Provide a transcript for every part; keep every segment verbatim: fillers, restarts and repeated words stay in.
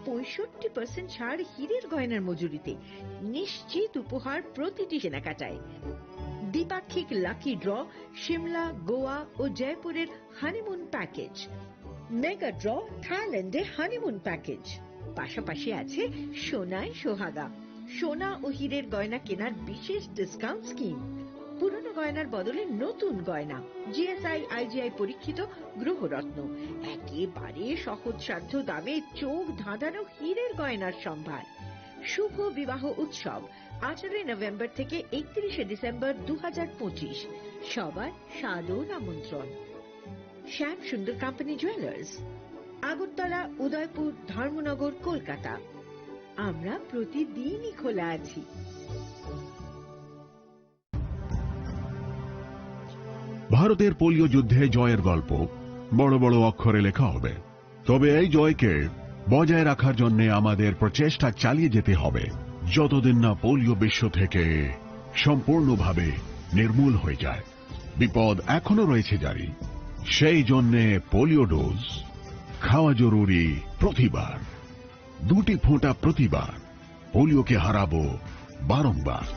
পঁয়ষট্টি পার্সেন্ট ছাড় হীরের গয়নার মজুরিতে। নিশ্চিত উপহার প্রতিটি কেনাকাটায়। দ্বিপাক্ষিক লাকি ড্র সিমলা, গোয়া ও জয়পুরের হানিমুন প্যাকেজ। মেগা ড্র থাইল্যান্ডে হানিমুন প্যাকেজ। পাশাপাশি আছে সোনায় সোহাগা, সোনা ও হীরের গয়না কেনার বিশেষ ডিসকাউন্ট স্কিম। পুরনো গয়নার বদলে নতুন গয়না। জিএসআই, আইজিআই পরীক্ষিত গ্রহরত্ন। একেবারে সহজসাধ্য দামে চোখ ধাঁধানো হীরের গয়নার সম্ভার। শুভ বিবাহ উৎসব আঠারোই নভেম্বর থেকে একত্রিশে ডিসেম্বর দু হাজার পঁচিশ। সবার সাদর আমন্ত্রণ। শ্যাম সুন্দর কোম্পানি জুয়েলার্স, আগরতলা, উদয়পুর, ধর্মনগর, কলকাতা। আমরা প্রতিদিনই খোলা আছি। ভারতের পোলিও যুদ্ধে জয়ের গল্প বড় বড় অক্ষরে লেখা হবে। তবে এই জয়কে বজায় রাখার জন্য আমাদের প্রচেষ্টা চালিয়ে যেতে হবে, যতদিন না পোলিও বিশ্ব থেকে সম্পূর্ণভাবে নির্মূল হয়ে যায়। বিপদ এখনো রয়েছে জারি। সেই জন্যে পোলিও ডোজ খাওয়া জরুরি প্রতিবার, দুটি ফোঁটা প্রতিবার। পোলিওকে হারাবো বারংবার।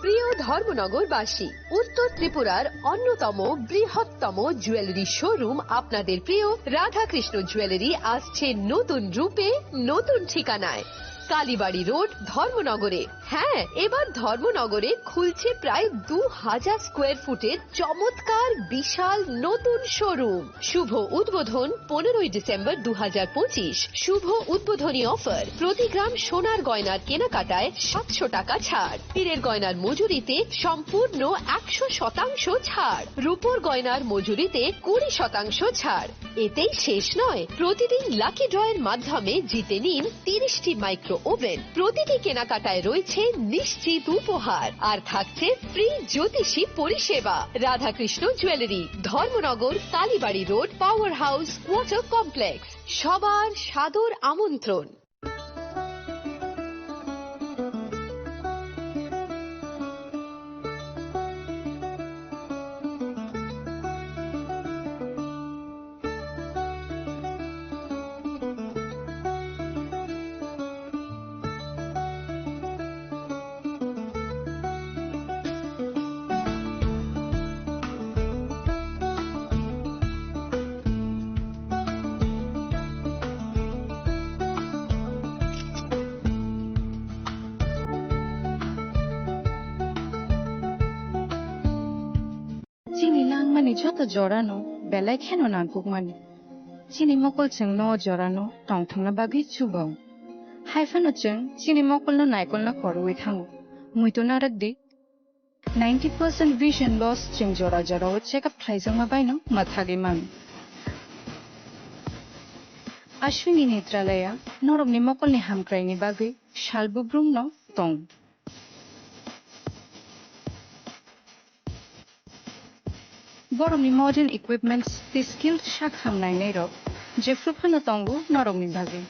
প্রিয় ধর্মনগরবাসী, উত্তর ত্রিপুরার অন্যতম বৃহত্তম জুয়েলারি শোরুম আপনাদের প্রিয় রাধাকৃষ্ণ জুয়েলারি আসছে নতুন রূপে, নতুন ঠিকানায়। কালীবাড়ি রোড, ধর্মনগরে। হ্যাঁ, এবার ধর্মনগরে খুলছে প্রায় দু হাজার স্কোয়ার ফুটের চমৎকার বিশাল নতুন শোরুম। শুভ উদ্বোধন পনেরোই ডিসেম্বর দু হাজার পঁচিশ। শুভ উদ্বোধনী অফার, প্রতি গ্রাম সোনার গয়নার কেনাকাটায় সাতশো টাকা ছাড়, হীরের গয়নার মজুরিতে সম্পূর্ণ একশো শতাংশ ছাড়, রূপোর গয়নার মজুরিতে কুড়ি শতাংশ ছাড়। এতেই শেষ নয়, প্রতিদিন লাকি ড্রয়ের মাধ্যমে জিতে নিন তিরিশটি মাইক্রো ওভেন। প্রতিটি কেনাকাটায় রয়েছে নিশ্চিত উপহার, আর থাকছে ফ্রি জ্যোতিষী পরিষেবা। Radhakrishna jewellery, Dharmanagar, Kalibari road, power house, water complex. সবার সাদর আমন্ত্রণ। Chini nangmani joto jorano belai kheno nangkukmani. Chini mokol chwngno o jorano tongthokna bagwi chubago. Haiphano chwng chini mokolno naikolna khorwi thango. Muitu narwk di. Ninety percent vision loss chwng jora jorao check up khlaijakma baino mwthagwi mano. Ashwini Netralaya norokni mokolni hamkraini bagwi sal bubrumno tong. Borokni modern equipments tei skilled sak hamnainairok jephru phano tongo norokni bagwi.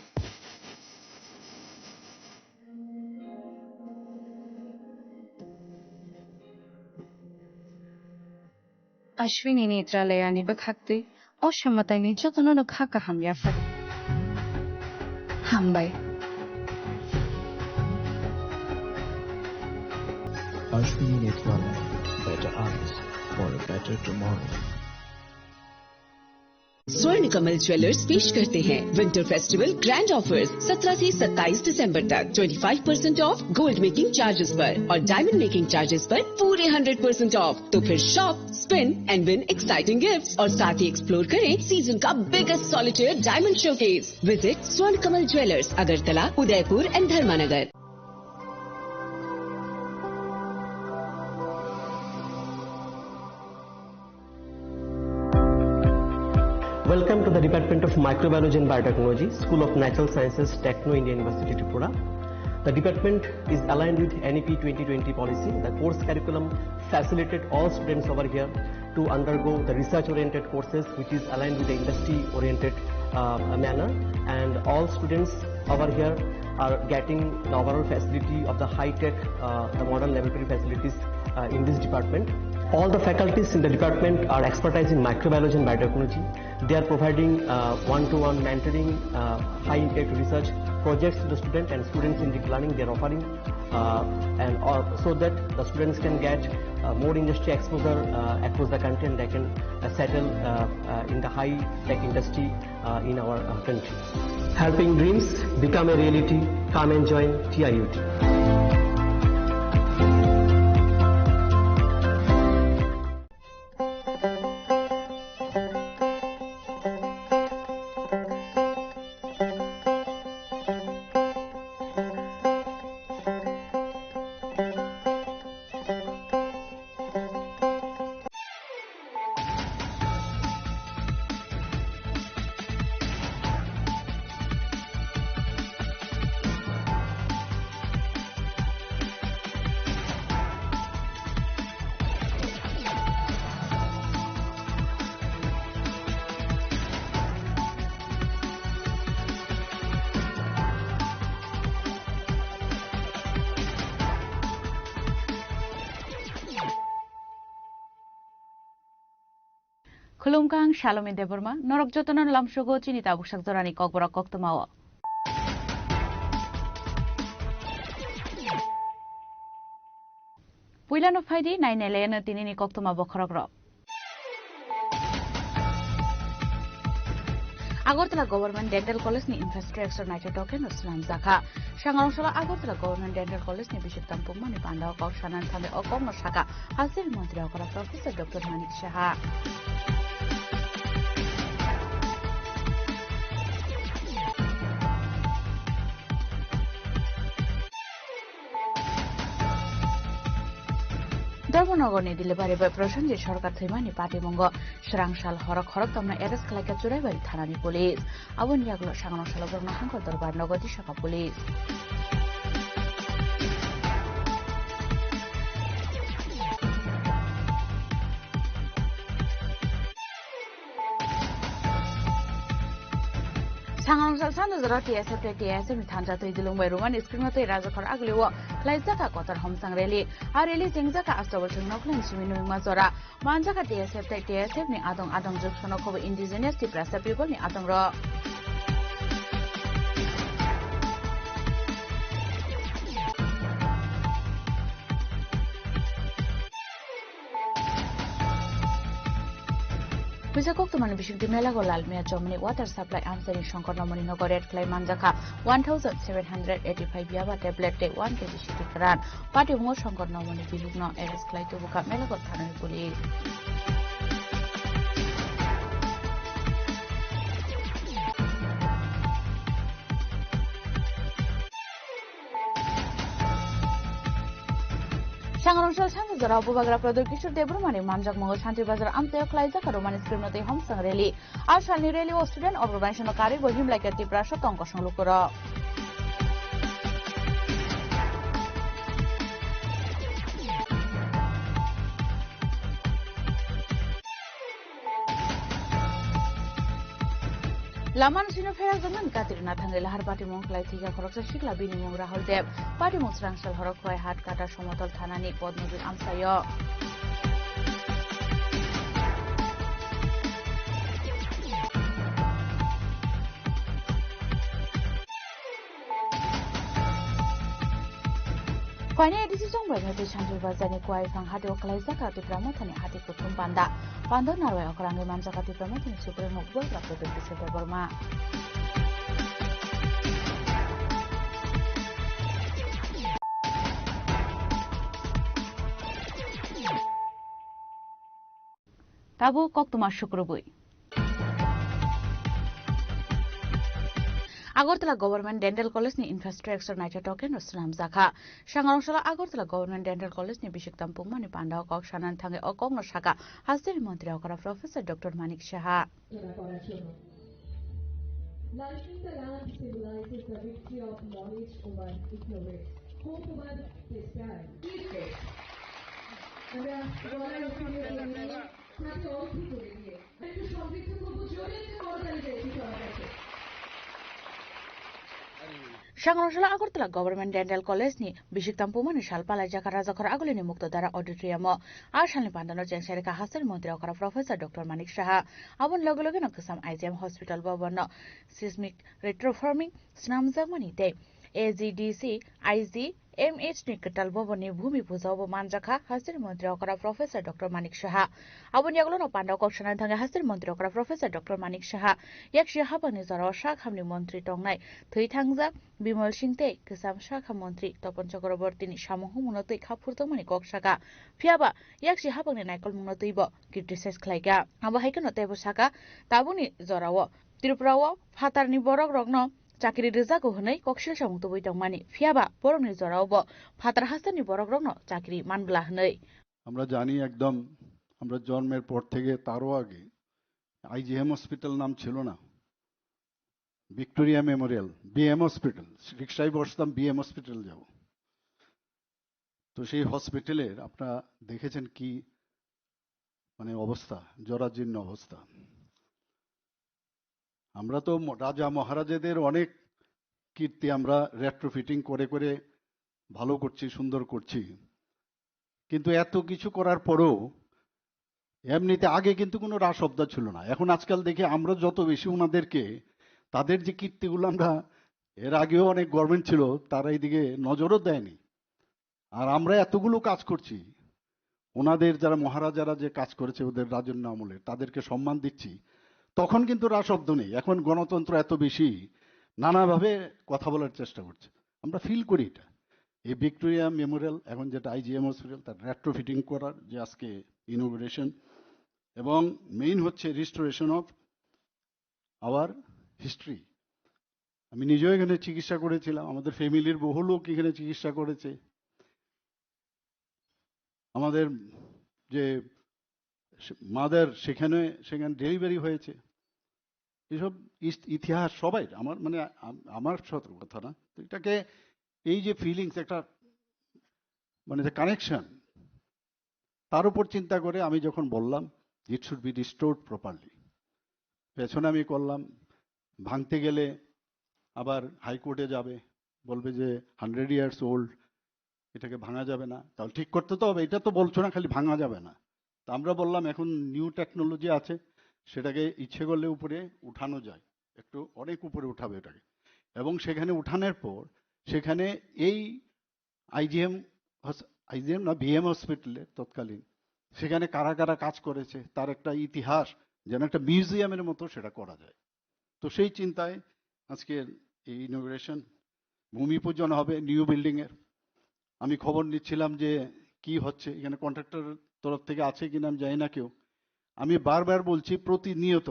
Ashwini Netralayani bwkhaktwi o samataini jotono no kha kaham yaphar. Hambai. Ashwini Netralaya, better eyes for a better tomorrow. स्वर्ण कमल ज्वेलर्स पेश करते हैं winter festival grand offers, सत्रह से सत्ताईस दिसंबर तक। Twenty five percent of gold making charges पर और डायमंड मेकिंग चार्जेस पर पूरे हंड्रेड परसेंट ऑफ। तो फिर shop, spin and win exciting gifts और साथ ही एक्सप्लोर करें सीजन का biggest solitaire diamond showcase. Visit स्वर्ण कमल ज्वेलर्स, अगरतला, उदयपुर एंड धर्मानगर। Welcome to the Department of Microbiology and Biotechnology, School of Natural Sciences, Techno India University, Tripura. The department is aligned with N E P twenty twenty policy. The course curriculum facilitated all students over here to undergo the research-oriented courses, which is aligned with the industry-oriented, uh, manner. And all students over here are getting the overall facility of the high-tech, uh, the modern laboratory facilities, uh, in this department. All the faculties in the department are expertise in microbiology and biotechnology. They are providing, uh, one-to-one mentoring, uh, high-impact research projects to the student and students-centric learning they are offering, uh, and all, so that the students can get, uh, more industry exposure, uh, across the country, and they can, uh, settle, uh, uh, in the high-tech industry, uh, in our, uh, country. Helping dreams become a reality. Come and join T I U T. Khulumkha, ang Salomi Debbarma, norok jotono lamsogo chini tabuk sak jorani kokborok koktwmao. Puilano phaidi, nainai laiano tinini koktwma bokhorokrok. Agartala Government Dental College ni infrastructure naithotok khe no swnamjakha. Sangarongsalo Agartala Government Dental College ni bisik tampukmani pandao kok sanani thangwi o kokno sakha Hasteni Montri Okra Professor Doctor Manik Saha. Dharmanagar ni delivery boy Prasenjit Sarkar thwimani patimungo swrang sal horo khorokthomno arrest khlaikha Churaibari thanani police. Aboni yagulo Sangarongsalo borokno hangkor dorbar nogo tisakha police. Sangarongsal sando jora T S F tei T S F ni thansa twi dulung bai Roman script no tei Rajakhor aguli o khlaijak kotor homsang rally. A rally chengjak Astabal thwng nokhlai simi nungma jora. Manjak T S F tei T S F ni adong adong jwk sono khobo indigenous Tiprasa people ni adong rok. Puisa koktwmani bisingtwi Melago Lalmia Chomoni water supply amchaini Shankar Nomoni nogo raid khlai manjakha one thousand seven hundred eighty-five yaba tablet tei one K G siti kwran. Patimungo Shankar Nomoni bilukno arrest khlai tubukha Melago thanani police. Sangarongsal sanja jorao Bubagra Pradyot Kishore Debbarmani manjakmungo Shanti Bazar amchaio khlaijak Romani script no tei homsang rally. A salni rally o student organization no karwi bo himlaikha Tiprasa tong kosong lukurok. Lamano sino pherakjaknani katirwna thangwi lahar patimung khlai thwikha khoroksa sikla, bini mung Rahul Deb. Patimung swrang sal horo Khowaihat Kata Somotol thanani Podmobir amchaio. Phaini A D C chongbai no tei Sanjur Bazar ni Kuai Phang Hati o khlaijak Tipra Mothani hati kuthum panda. Panda narwai okra wngwi manjak Tipra Mothani Supremo Bubagra Pradyot Kishore Debbarma. Tabuk koktwma sukrubwi. Agartala Government Dental College ni infrastructure naithotok khe no swnamjakha. Sangarongsalo Agartala Government Dental College ni bisik tampukmani pandao kok sanani thangwi o kokno sakha Hasteni Montri Okra Professor Doctor Manik Saha. Lighting the lamp symbolizes the victory of knowledge over ignorance, hope over despair. আমরা গলায় উঠিয়ে দিয়ে, তাকে অর্থ করে দিয়ে একটু সমৃদ্ধ করবো, জোরে একটা করতালি চাইছি সবার কাছে। Sangrongsola Agartala Government Dental College ni bisik tampumani sal palaijakha Rajakhor Agulini Muktodara Auditorium o. A salni pandano chengsairikha hasteni montri okra Professor Doctor Manik Saha. Aboni loge loge no Kisam I G M Hospital Bhavan no seismic retroforming swnamjakmani tei A G D C I G M H ni kwtal boboni bhumi puja bo manjakha hasteni montri okra Professor Doctor Manik Saha. Aboni yagulo no pandao kok sanani thangwi hasteni montri okra Professor Doctor Manik Saha. Yaksi hapangni jorao sak hamni montri tongnai thwi thangjak Bimal Singh tei kwcham sakha montri Topon Chakrabortini samung humungno twi kha phurjakmani kok saka. Phiyaba yaksi hapangni naikolmungno twibo criticize khlaika. Abo hai kheno teibo saka, tabukni jorao Tripura o phatarni borok rokno chakri rwjago hwnwi koksil samung tubui tongmani. Phiyaba borokni jorao bo phatar hasteni borok rokno chakri manbla hwnwi. আমরা জানি একদম, আমরা জন্মের পর থেকে তারও আগে IgM hospital নাম ছিল না, ভিক্টোরিয়া মেমোরিয়াল, বিএম হসপিটাল। রিক্সায় বসতাম, বিএম হসপিটাল যাব। তো সেই হসপিটালের আপনারা দেখেছেন কি মানে অবস্থা, জরাজীর্ণ অবস্থা। আমরা তো ম-, রাজা মহারাজাদের অনেক কীর্তি আমরা রেট্রোফিটিং করে করে ভালো করছি, সুন্দর করছি, কিন্তু এত কিছু করার পরেও এমনিতে আগে কিন্তু কোনো রাস শব্দ ছিল না। এখন আজকাল দেখি আমরা যত বেশি ওনাদেরকে, তাদের যে কীর্তিগুলো আমরা, এর আগেও অনেক গভর্নমেন্ট ছিল, তারা এইদিকে নজরও দেয়নি। আর আমরা এতগুলো কাজ করছি, ওনাদের যারা মহারাজারা যে কাজ করেছে ওদের রাজন্য আমলে, তাদেরকে সম্মান দিচ্ছি। তখন কিন্তু রাস শব্দ নেই। এখন গণতন্ত্র এত বেশি, নানাভাবে কথা বলার চেষ্টা করছে। আমরা ফিল করি এটা। এই ভিক্টোরিয়া মেমোরিয়াল, এখন যেটা আইজিএম হসপিটাল, তার রেট্রোফিটিং করার যে আজকে ইনোগুরেশন, এবং মেইন হচ্ছে রিস্টোরেশন অফ আওয়ার হিস্ট্রি। আমি নিজেও এখানে চিকিৎসা করেছিলাম, আমাদের ফ্যামিলির বহু লোক এখানে চিকিৎসা করেছে। আমাদের যে মাদার, সেখানে, সেখানে ডেলিভারি হয়েছে। এসব ইস-, ইতিহাস সবাই আমার, মানে, আম-, আমার সতর্ক কথা না, তো এটাকে, এই যে ফিলিংস, একটা, মানে, যে কানেকশন, তার উপর চিন্তা করে আমি যখন বললাম, it should be restored properly, পেছনে আমি করলাম, ভাঙতে গেলে আবার হাইকোর্টে যাবে, বলবে যে হান্ড্রেড ইয়ার্স ওল্ড, এটাকে ভাঙা যাবে না। তাহলে ঠিক করতে তো হবে, এটা তো বলছো না খালি ভাঙা যাবে না। তা আমরা বললাম, এখন নিউ টেকনোলজি আছে, সেটাকে ইচ্ছে করলে উপরে উঠানো যায়, একটু অনেক উপরে উঠাবে ওটাকে। এবং সেখানে উঠানোর পর সেখানে এই আইজিএম হস-, আইজিএম না, বিএম হসপিটালে তৎকালীন, সেখানে কারা কারা কাজ করেছে, তার একটা ইতিহাস, যেন একটা মিউজিয়ামের মতো সেটা করা যায়। তো সেই চিন্তায় আজকের এই ইনোগ্রেশন, ভূমি পূজন হবে নিউ বিল্ডিং এর। আমি খবর নিচ্ছিলাম যে কি হচ্ছে, এখানে কন্ট্রাক্টর তরফ থেকে আছে কিনা আমি জানি না কেউ। আমি বারবার বলছি, প্রতিনিয়ত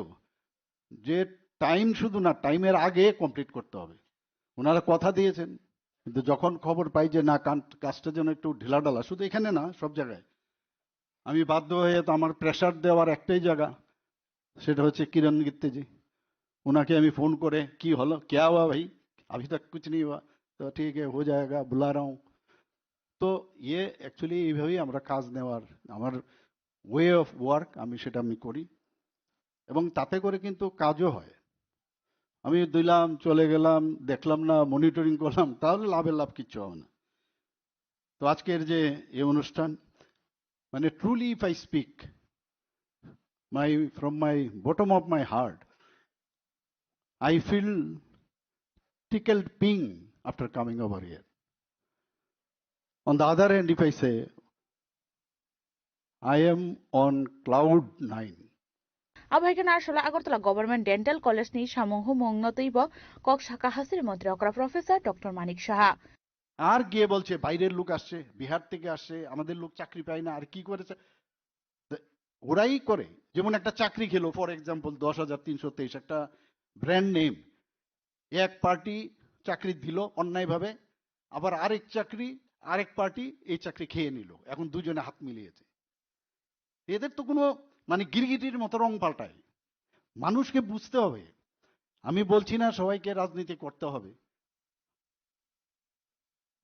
যে টাইম শুধু না, টাইমের আগে কমপ্লিট করতে হবে। ওনারা কথা দিয়েছেন, কিন্তু যখন খবর পাই যে না, কান-, কাজটা যেন একটু ঢিলাঢালা, শুধু এখানে না, সব জায়গায়, আমি বাধ্য হয়ে, তো আমার প্রেশার দেওয়ার একটাই জায়গা, সেটা হচ্ছে কিরণ গিত্তেজি। ওনাকে আমি ফোন করে, "কি হলো, ক্যা হুয়া ভাই, আভি তক কুছ নেই হুয়া?" তো, "ঠিক হ্যায়, হো জায়েগা, বুলা রাহা হুঁ।" তো ইয়ে অ্যাকচুয়ালি এইভাবেই আমরা কাজ নেওয়ার, আমার ওয়ে অফ ওয়ার্ক, আমি সেটা আমি করি এবং তাতে করে কিন্তু কাজও হয়। আমি দিলাম, চলে গেলাম, দেখলাম না, মনিটরিং করলাম, তাহলে লাভের লাভ কিচ্ছু হবে না। তো আজকের যে এই অনুষ্ঠান, মানে, truly, if I speak my, from my bottom of my heart, I feel tickled pink after coming over here. On the other hand, if I say, I am on cloud nine. Abo hai kheno asole Agartala Government Dental College ni samung humung no twibo kok saka hasteni montri okra Professor Doctor Manik Saha. আর গিয়ে বলছে, "বাইরের লোক আসছে, বিহার থেকে আসছে, আমাদের লোক চাকরি পায় না, আর কি করেছে?" তো ওরাই করে। যেমন একটা চাকরি খেলো, ফর এক্সাম্পল, দশ হাজার তিনশো তেইশ, একটা ব্র্যান্ড নেম, এক পার্টি চাকরি দিল অন্যায়ভাবে, আবার আরেক চাকরি, আরেক পার্টি এই চাকরি খেয়ে নিল, এখন দুজনে হাত মিলিয়েছে। এদের তো কোনো, মানে, গিরগিটির মতো রং পাল্টায়। মানুষকে বুঝতে হবে। আমি বলছি না সবাইকে রাজনীতি করতে হবে,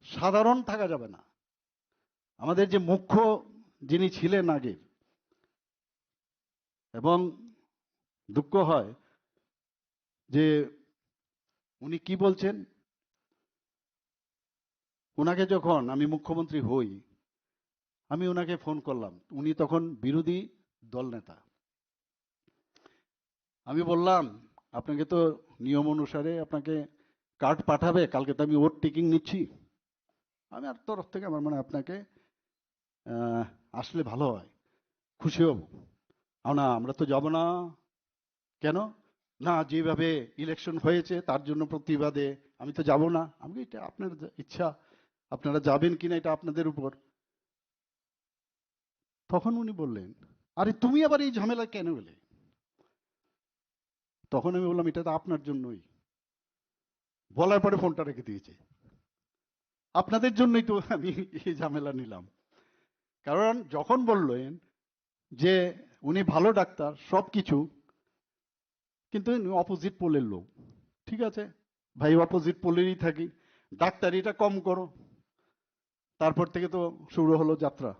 সাধারণ থাকা যাবে না। আমাদের যে মুখ্য যিনি ছিলেন আগে, এবং দুঃখ হয় যে উনি কি বলছেন, ওনাকে যখন আমি মুখ্যমন্ত্রী হই, আমি ওনাকে ফোন করলাম, উনি তখন বিরোধী দল নেতা। আমি বললাম, "আপনাকে তো নিয়ম অনুসারে আপনাকে কার্ড পাঠাবে, কালকে তো আমি ওট টেকিং নিচ্ছি।" আমি আর তরফ থেকে আমার মানে আপনাকে, আহ, আসলে ভালো হয়, খুশি হব। "আ, না, আমরা তো যাব না।" "কেন?" "না, যেভাবে ইলেকশন হয়েছে তার জন্য প্রতিবাদে আমি তো যাব না।" আমি বলি, "এটা আপনার ইচ্ছা, আপনারা যাবেন কিনা এটা আপনাদের উপর।" তখন উনি বললেন, "আরে তুমি আবার এই ঝামেলা কেন গেলে?" তখন আমি বললাম, "এটা তো আপনার জন্যই।" বলার পরে ফোনটা রেখে দিয়েছে। "আপনাদের জন্যই তো আমি এই ঝামেলা নিলাম।" কারণ যখন বললেন যে উনি ভালো ডাক্তার, সব কিছু, কিন্তু উনি অপোজিট পোলের লোক। ঠিক আছে ভাই, অপোজিট পোলেরই থাকি, ডাক্তারিটা কম করো। তারপর থেকে তো শুরু হলো যাত্রা।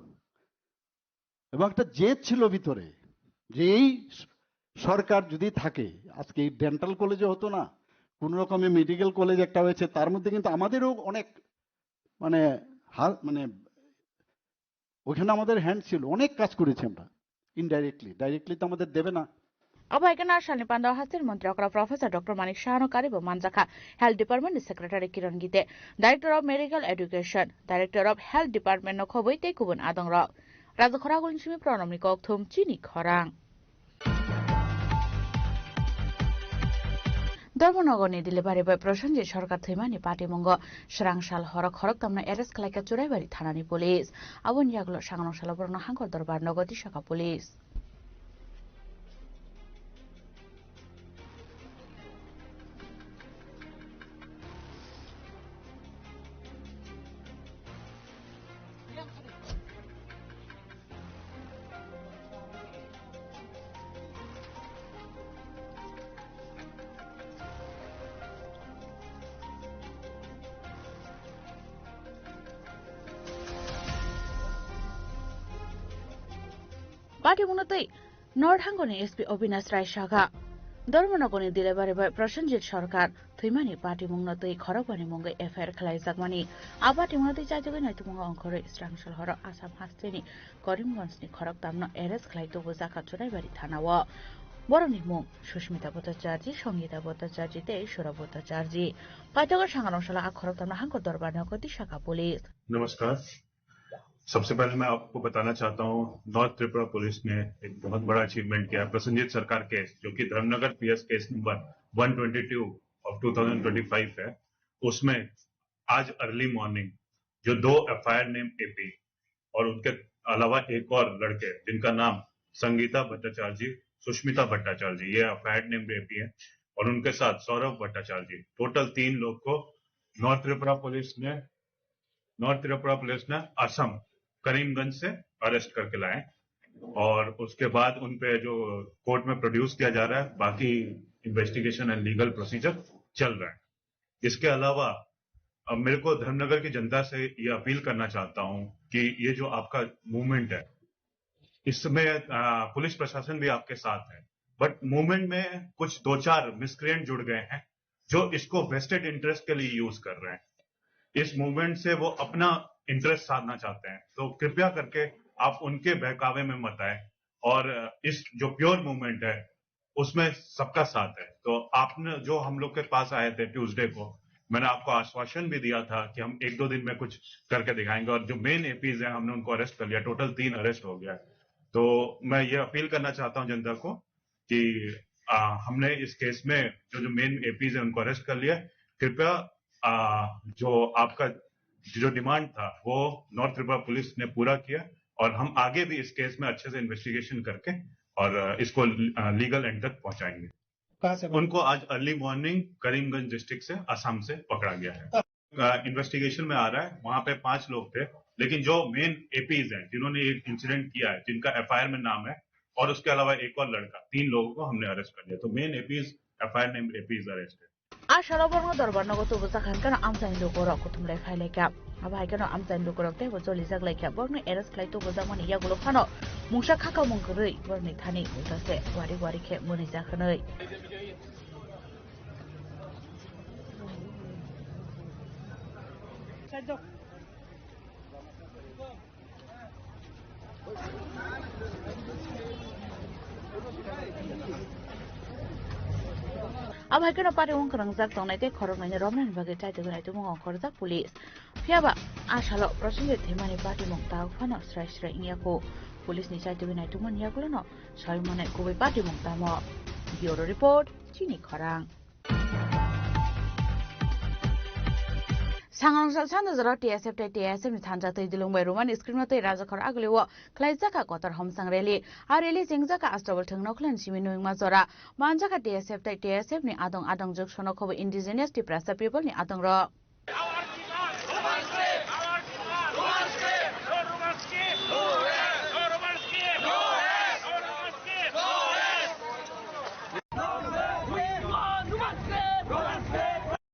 এবং একটা জেদ ছিল ভিতরে যে এই স-, সরকার যদি থাকে, আজকে এই ডেন্টাল কলেজে হতো না, কোনো রকমে মেডিকেল কলেজ একটা হয়েছে, তার মধ্যে কিন্তু আমাদেরও অনেক মানে হা-, মানে ওখানে আমাদের হ্যান্ড ছিল, অনেক কাজ করেছি আমরা ইনডাইরেক্টলি, ডাইরেক্টলি তো আমাদের দেবে না। Abo hai khe National ni panda o haste ni montri okra Professor Doctor Manik Saha no karibo manjakha Health Department ni Secretary Kiran Gite, Director of Medical Education, Director of Health Department no khobwi tei kubun adong rok. Raja Khoragul ni simi Pranam ni kokthum chini khorang. Dharmanagar ni delivery boy Prosenjit Sarkar thwimani patimungo swrang sal horo khoroktham no arrest khlaikha Churaibari thana ni police. Aboni yagulo sangrong salo borokno hangkor dorbar nogo tisakha police. Patimungno twi North Hangoni S P Obinash Rai sakha, Dharmanagarni delivery boy Prosenjit Sarkar thwimani patimungno twi khorokbani mungwi F I R khlaijakmani. A patimungno twi chaijagwi naitukmungo ongkhorwi swrang sal horo Assam hasteni Karimganjni khoroktamno arrest khlai tubujakha Churaibari thanao. Borokni mung Sushmita Bhattacharjee, Sangeeta Bhattacharjee tei Saurabh Bhattacharjee. Paithago sangrong salo a khoroktamno hangkor dorbar nogo tisakha police. नमस्कार। सबसे पहले मैं आपको बताना चाहता हूँ, नॉर्थ त्रिपुरा पुलिस ने एक बहुत बड़ा अचीवमेंट किया है। प्रसन्नजीत सरकार केस, जो कि Dharmanagar PS case number one twenty two of two thousand twenty five है, उसमें आज अर्ली मॉर्निंग जो दो एफआईआर नेम एपी और उनके अलावा एक और लड़के, जिनका नाम संगीता भट्टाचार्य जी, सुष्मिता भट्टाचार्य जी, ये एफआईआर नेम एपी है, और उनके साथ सौरभ भट्टाचार्य जी, टोटल तीन लोग को नॉर्थ त्रिपुरा पुलिस ने नॉर्थ त्रिपुरा पुलिस ने असम करीमगंज से अरेस्ट करके लाए और उसके बाद उन पे जो कोर्ट में प्रोड्यूस किया जा रहा है, बाकी इन्वेस्टिगेशन एंड लीगल प्रोसीजर चल रहा है। इसके अलावा अब मेरे को धर्मनगर की जनता से ये अपील करना चाहता हूँ कि ये जो आपका मूवमेंट है, इसमें, आ, पुलिस प्रशासन भी आपके साथ है, बट मूवमेंट में कुछ दो चार मिसक्रिएंट जुड़ गए हैं जो इसको वेस्टेड इंटरेस्ट के लिए यूज कर रहे हैं। इस मूवमेंट से वो अपना इंटरेस्ट साधना चाहते हैं, तो कृपया करके आप उनके बहकावे में मत आए और इस जो प्योर मूवमेंट है उसमें सबका साथ है। तो आपने जो हम लोग के पास आए थे ट्यूसडे को, मैंने आपको आश्वासन भी दिया था कि हम एक दो दिन में कुछ करके दिखाएंगे, और जो मेन एपीज हैं हमने उनको अरेस्ट कर लिया, टोटल तीन अरेस्ट हो गया है। तो मैं ये अपील करना चाहता हूँ जनता को कि, आ, हमने इस केस में जो, जो मेन एपीज हैं उनको अरेस्ट कर लिया। कृपया, आ, जो आपका जो डिमांड था वो नॉर्थ त्रिपुरा पुलिस ने पूरा किया और हम आगे भी इस केस में अच्छे से इन्वेस्टिगेशन करके और, आ, इसको, आ, लीगल एंड तक पहुंचाएंगे। कहाँ से? उनको आज अर्ली मॉर्निंग करीमगंज डिस्ट्रिक्ट से, असम से पकड़ा गया है। आ, इन्वेस्टिगेशन में आ रहा है, वहां पे पांच लोग थे, लेकिन जो मेन एपीज हैं जिन्होंने ये इंसिडेंट किया है, जिनका एफआईआर में नाम है, और उसके अलावा एक और लड़का, तीन लोगों को हमने अरेस्ट कर लिया। तो main APs, FIR name APs arrest है। A salo borokno dorbar nogo tubujak hai kheno amchaini lukurok kuthumlai phai laikha. Abo hai kheno amchaini lukurok teibo cholijak laikha. Borokno arrest khlai tubujakmani yagulo phano mungsa khakha mung kwrwi borokni thani ulta se wari wari khe mwnwijak hwnwi. Abo hai kheno party wng kwrwngjak tongnai tei khoroknwini romnani bagwi chaitugwi naitukmung ongkhorjak police. Phiya ba, a salo Prosenjit thwimani party mung tabuk phano srai srai wngya kho. Police ni chaitugwi naitukmani yagulono soi manai kubui party mung tamo. Bureau Report, Chini Khorang. Sangrong sal sando jora T S F tei T S F ni thansa twi dilung bai Roman script no tei rajakhor aguli o khlaijak kha kotor homsang rally. A rally chengjak kha Astabal thwng Nokhlani simi Nuingma jora. Manjak kha T S F tei T S F ni adong adong juk sono khobo Indigenous Tiprasa People ni adong rok.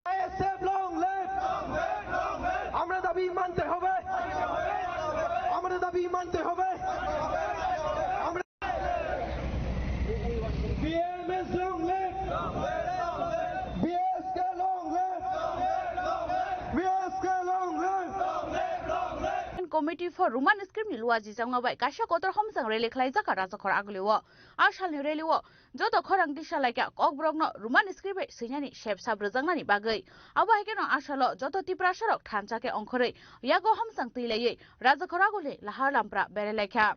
ISF long live! আমরা দাবি মানতে হবে, আমরা দাবি মানতে হবে। আমরা BMS long live! BSK long live! BSK long live! Committee for Roman script ni luaji changma bai kaisa kotor homsang rally khlaijak kha rajakhor aguli o. A salni rally o joto khorang tisa laikha kokborokno Roman script bai swinani sep sap rwjaknani bagwi. Abo hai kheno a salo joto Tiprasarok thansa khe ongkhorwi yago homsang twi laiwi rajakhor aguli lahar lampra berai laikha.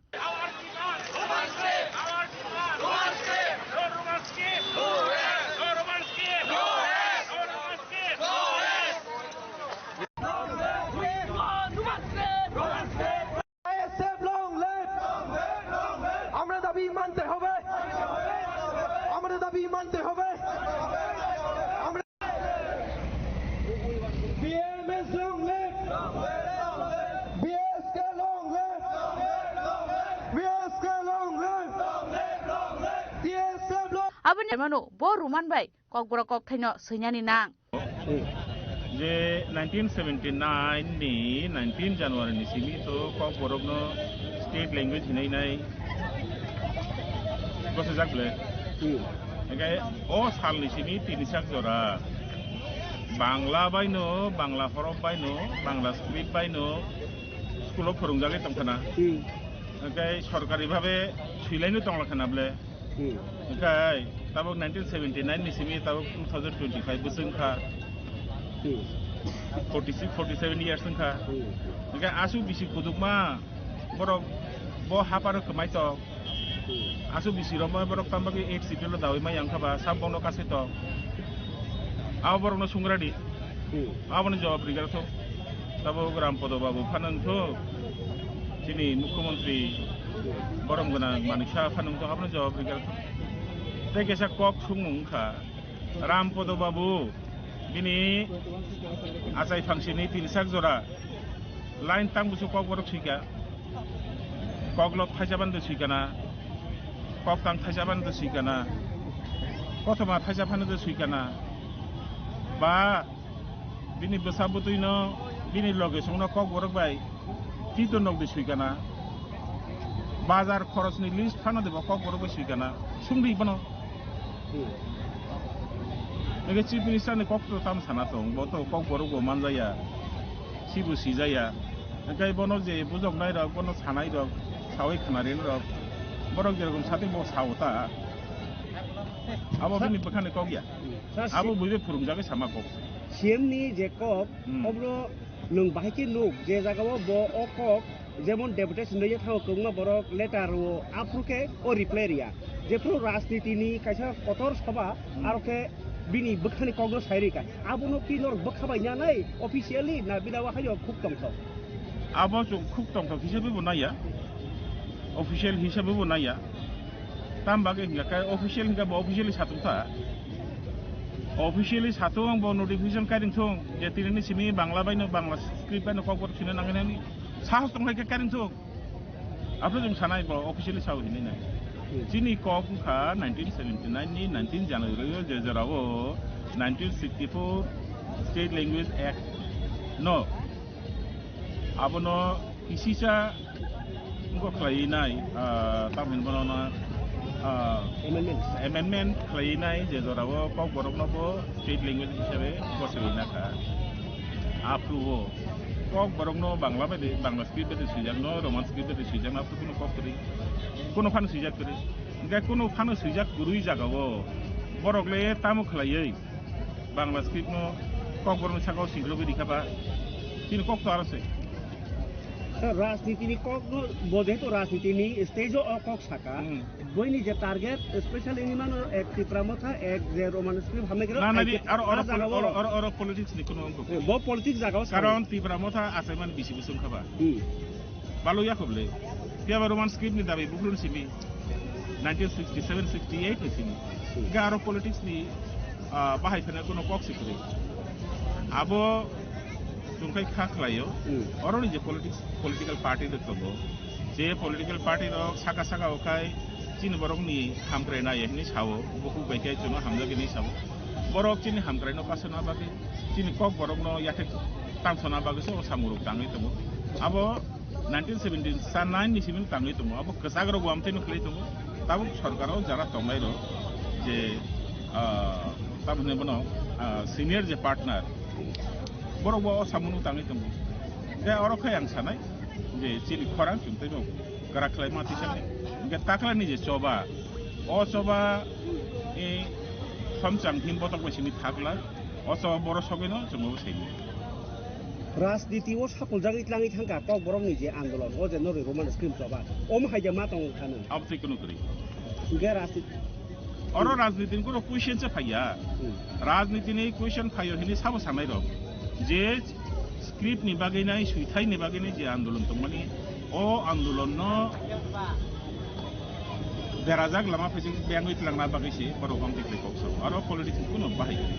ISF long live! আমরা দাবি মানতে হবে, আমরা দাবি মানতে হবে। আমরা BMS long live! BSK long live! BSK long live! TSF long Aboni mano bo Roman bai kokborok kokthaino swinani nang. Je nineteen seventy nine ni nineteen January ni simi to kokborokno state language hinwi nai gosojak ble. Hmm. Hingke o salni simi tini sak jora Bangla baino, Bangla horop baino, Bangla script baino school o phwrwngjagwi tongkhana. Hmm. Hingke sorkari bhabe swilaino tonglakhana ble. Hmm. Hingke tabuk nineteen seventy nine ni simi tabuk two thousand twenty five bwswng kha. Hmm. Forty six, forty seven years wngkha. Hmm. Hingke aswk bisi kudukma borok bo haparo kwmai tok. Hmm. Aswk bisi romoi borok tamo khe eight schedule o dawi mai yang kha ba sab bono kasai tok. Abo borokno sungradi. Hmm. Aboni jawab rigra thok. Tabuk Rampodo babu phano wngthok. Chini mukhyamantri borom gwnang Manik Saha phano wngthok, aboni jawab rigra thok. Tei kaisa kok songmung wngkha. Rampodo babu bini achai phangsini tini sak jora line tang busu kokborok swika. Koklok thaisa bande swikana, koktang thaisa bande swikana, kothoma thaisa phano de swikana, ba bini bwsa bwtwino bini loge songno kokborok bai tito nokdi swikana, bazar khorosni list phano de bo kokborok bai swikana, sungdi bono. Hmm. Ege Chief Minister ni kok to tam sana tong, bo to kokborok bo manjaya, sibo sijaya. Hingke bono je bujoknai rok, bono sanai rok, sawi khnarin rok, borok jerokom sati bo sao ta. Abo bini bwkhani kok ya. Sir, abo buibe phwrwngjagwi sama kok. C M ni je kok, Hmm. obro nwng bahai khe nuk, je jaga o bo o kok, jemon deputation rwya thango kwbangma borok letter o, aphuru khe o reply rwya. Jephuru rajniti ni kaisa kotor soba, Hmm. aro khe bini bwkhani kokno sai rwkha. Abono ki norok bwkha bai nanai officially na bini o haino khuk tongthok? Abo chwng khuk tongthok hisabe bo naiya, official hisabe bo naiya. Tam bagwi hingka khe official hingka bo officially satung tha. Officially satung bo notification kairing thung je tini ni simi Bangla bai no Bangla script bai no kokborok sina nangani sahos tong hai khe kairing thung. Aphuru chwng sanai bo officially sao hinwi nai. Hmm. Chini kok wngkha nineteen seventy nine ni nineteen January o je jorao nineteen sixty four State Language Act no abono kisisa wngkha khlaiwi nai, ah, tamoni bono no, ah, Amendment. Amendment khlaiwi nai je jorao kokborok no bo state language hisabe gosaiwi nakha. Aphuru o Kok borokno Bangla bai de, Bangla script bai de swijak no, Roman script bai de swijak no, kuno kok kwrwi, kuno phano swijak kwrwi. Hingke kuno phano swijak kwrwi jagao borok le tamo khlaiwi Bangla script no kok borokni sakao singlo bai rikha ba, chini kok to aro se. Sir, rajniti ni kok no, bo jehetu rajniti ni stage o o kok saka, Hmm. Boini je target, specially ni mano ek Tipra Motha, ek je Roman script hamne kero, Na, na, ai di, ke aro, aro, a jaga poli-, aro, o. Aro, aro politics ni kuno wngkha. Eh, bo politics jaga o sa. Karon Tipra Motha asaiman bisi bwswng kha ba. Hmm. Balo ya khoble. Phiya ba Roman script ni dabi bukrun simi. Nineteen sixty-seven sixty-eight ni simi. Hmm. Ga aro politics ni, ah, bahai phana kuno kok sikri. Abo chungkai kha khlaio. Hmm. Oro ni je politics, political party de tongo. Je political party rok saka saka o khai chini borok ni hamkrai nai hinwi sao, bukhuk bai khe chwngno hamjak hinwi sao. Borok chini hamkrai no kasana bagwi, chini kok borok no yakhe tangsana bagwi se o samung rok tangwi tongo. Abo nineteen seventy-nine ni simi tangwi tongo. Abo kwchak rok bo amtwi no khlai tongo. Tabuk sorkar o jara tongnai rok je, ah, tamoni bono, ah, senior je partner, borok bo o samung no tangwi tongo. Je oro khai ang sanai je chini khorang chwng tei bo kwrak khlai ma tisa. Hingke taklani je choba, o choba, e, somchang him botok bai simi thakla, o choba boro sogwi no chwng bo saini. Rajniti o sapul jagwi tlangwi thangka kok borok ni je andolon, o je noroi Roman script choba, omo hai je ma tong thano. Abo tei kuno kwrwi. Hingke rajniti Oro rajniti ni kuno question se phaiya. Hmm. Rajniti ni question phaio hini sabo sanai rok. Je script ni bagwi nai, swithai ni bagwi nai je andolon tongmani, o andolon no berajak lama phaising bengwi tlangna bagwi se borok bang tikle kok sao. Aro politics ni kuno bahai kwrwi.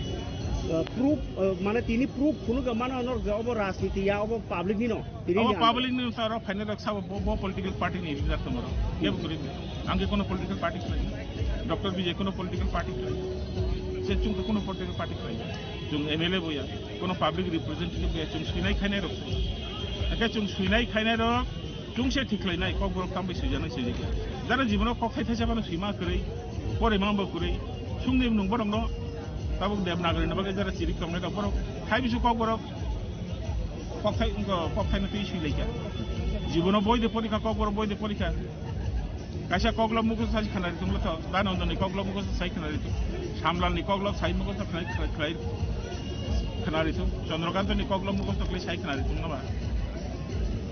Uh, proof, uh, mane tini proof phunuk mano nor je obo rajniti ya, obo public ni no. Tini Abo ni public ni wngkha oro phainai rok sabo bo, bo political party ni leader tongma rok. Kebo kwrwi. Ang khe kono political party khlai. Doctor Bijay kono political party khlai. Se chwng khe kono political party khlai. Chwng M L A bo ya, kono public representative bo ya, chwng swinai khainai rok. Hakhe chwng swinai khainai rok, chwng se thik khlainai, kok borok tambai swijaknai swijak ya. Jara jibono kok khai thaisa phano swima kwrwi, porima bo kwrwi. Chwngni nwng borokno tabuk Devanagari ni bagwi jara chirik tongnai rok borok. Khai bisu kok borok. Kokthai wngkha, kokthai no twi sui laikha. Jibono boi de porikha, kokborok boi de porikha. Kaisa koklop mukhus sai khwnari thung lotho, Dhananjani koklop mukhus sai khwnari thung. Samlalni koklop sai mukhus khlai, khlai, khlai khwnari thung. Chandrakantani koklop mukhus khlai sai khwnari thung naba.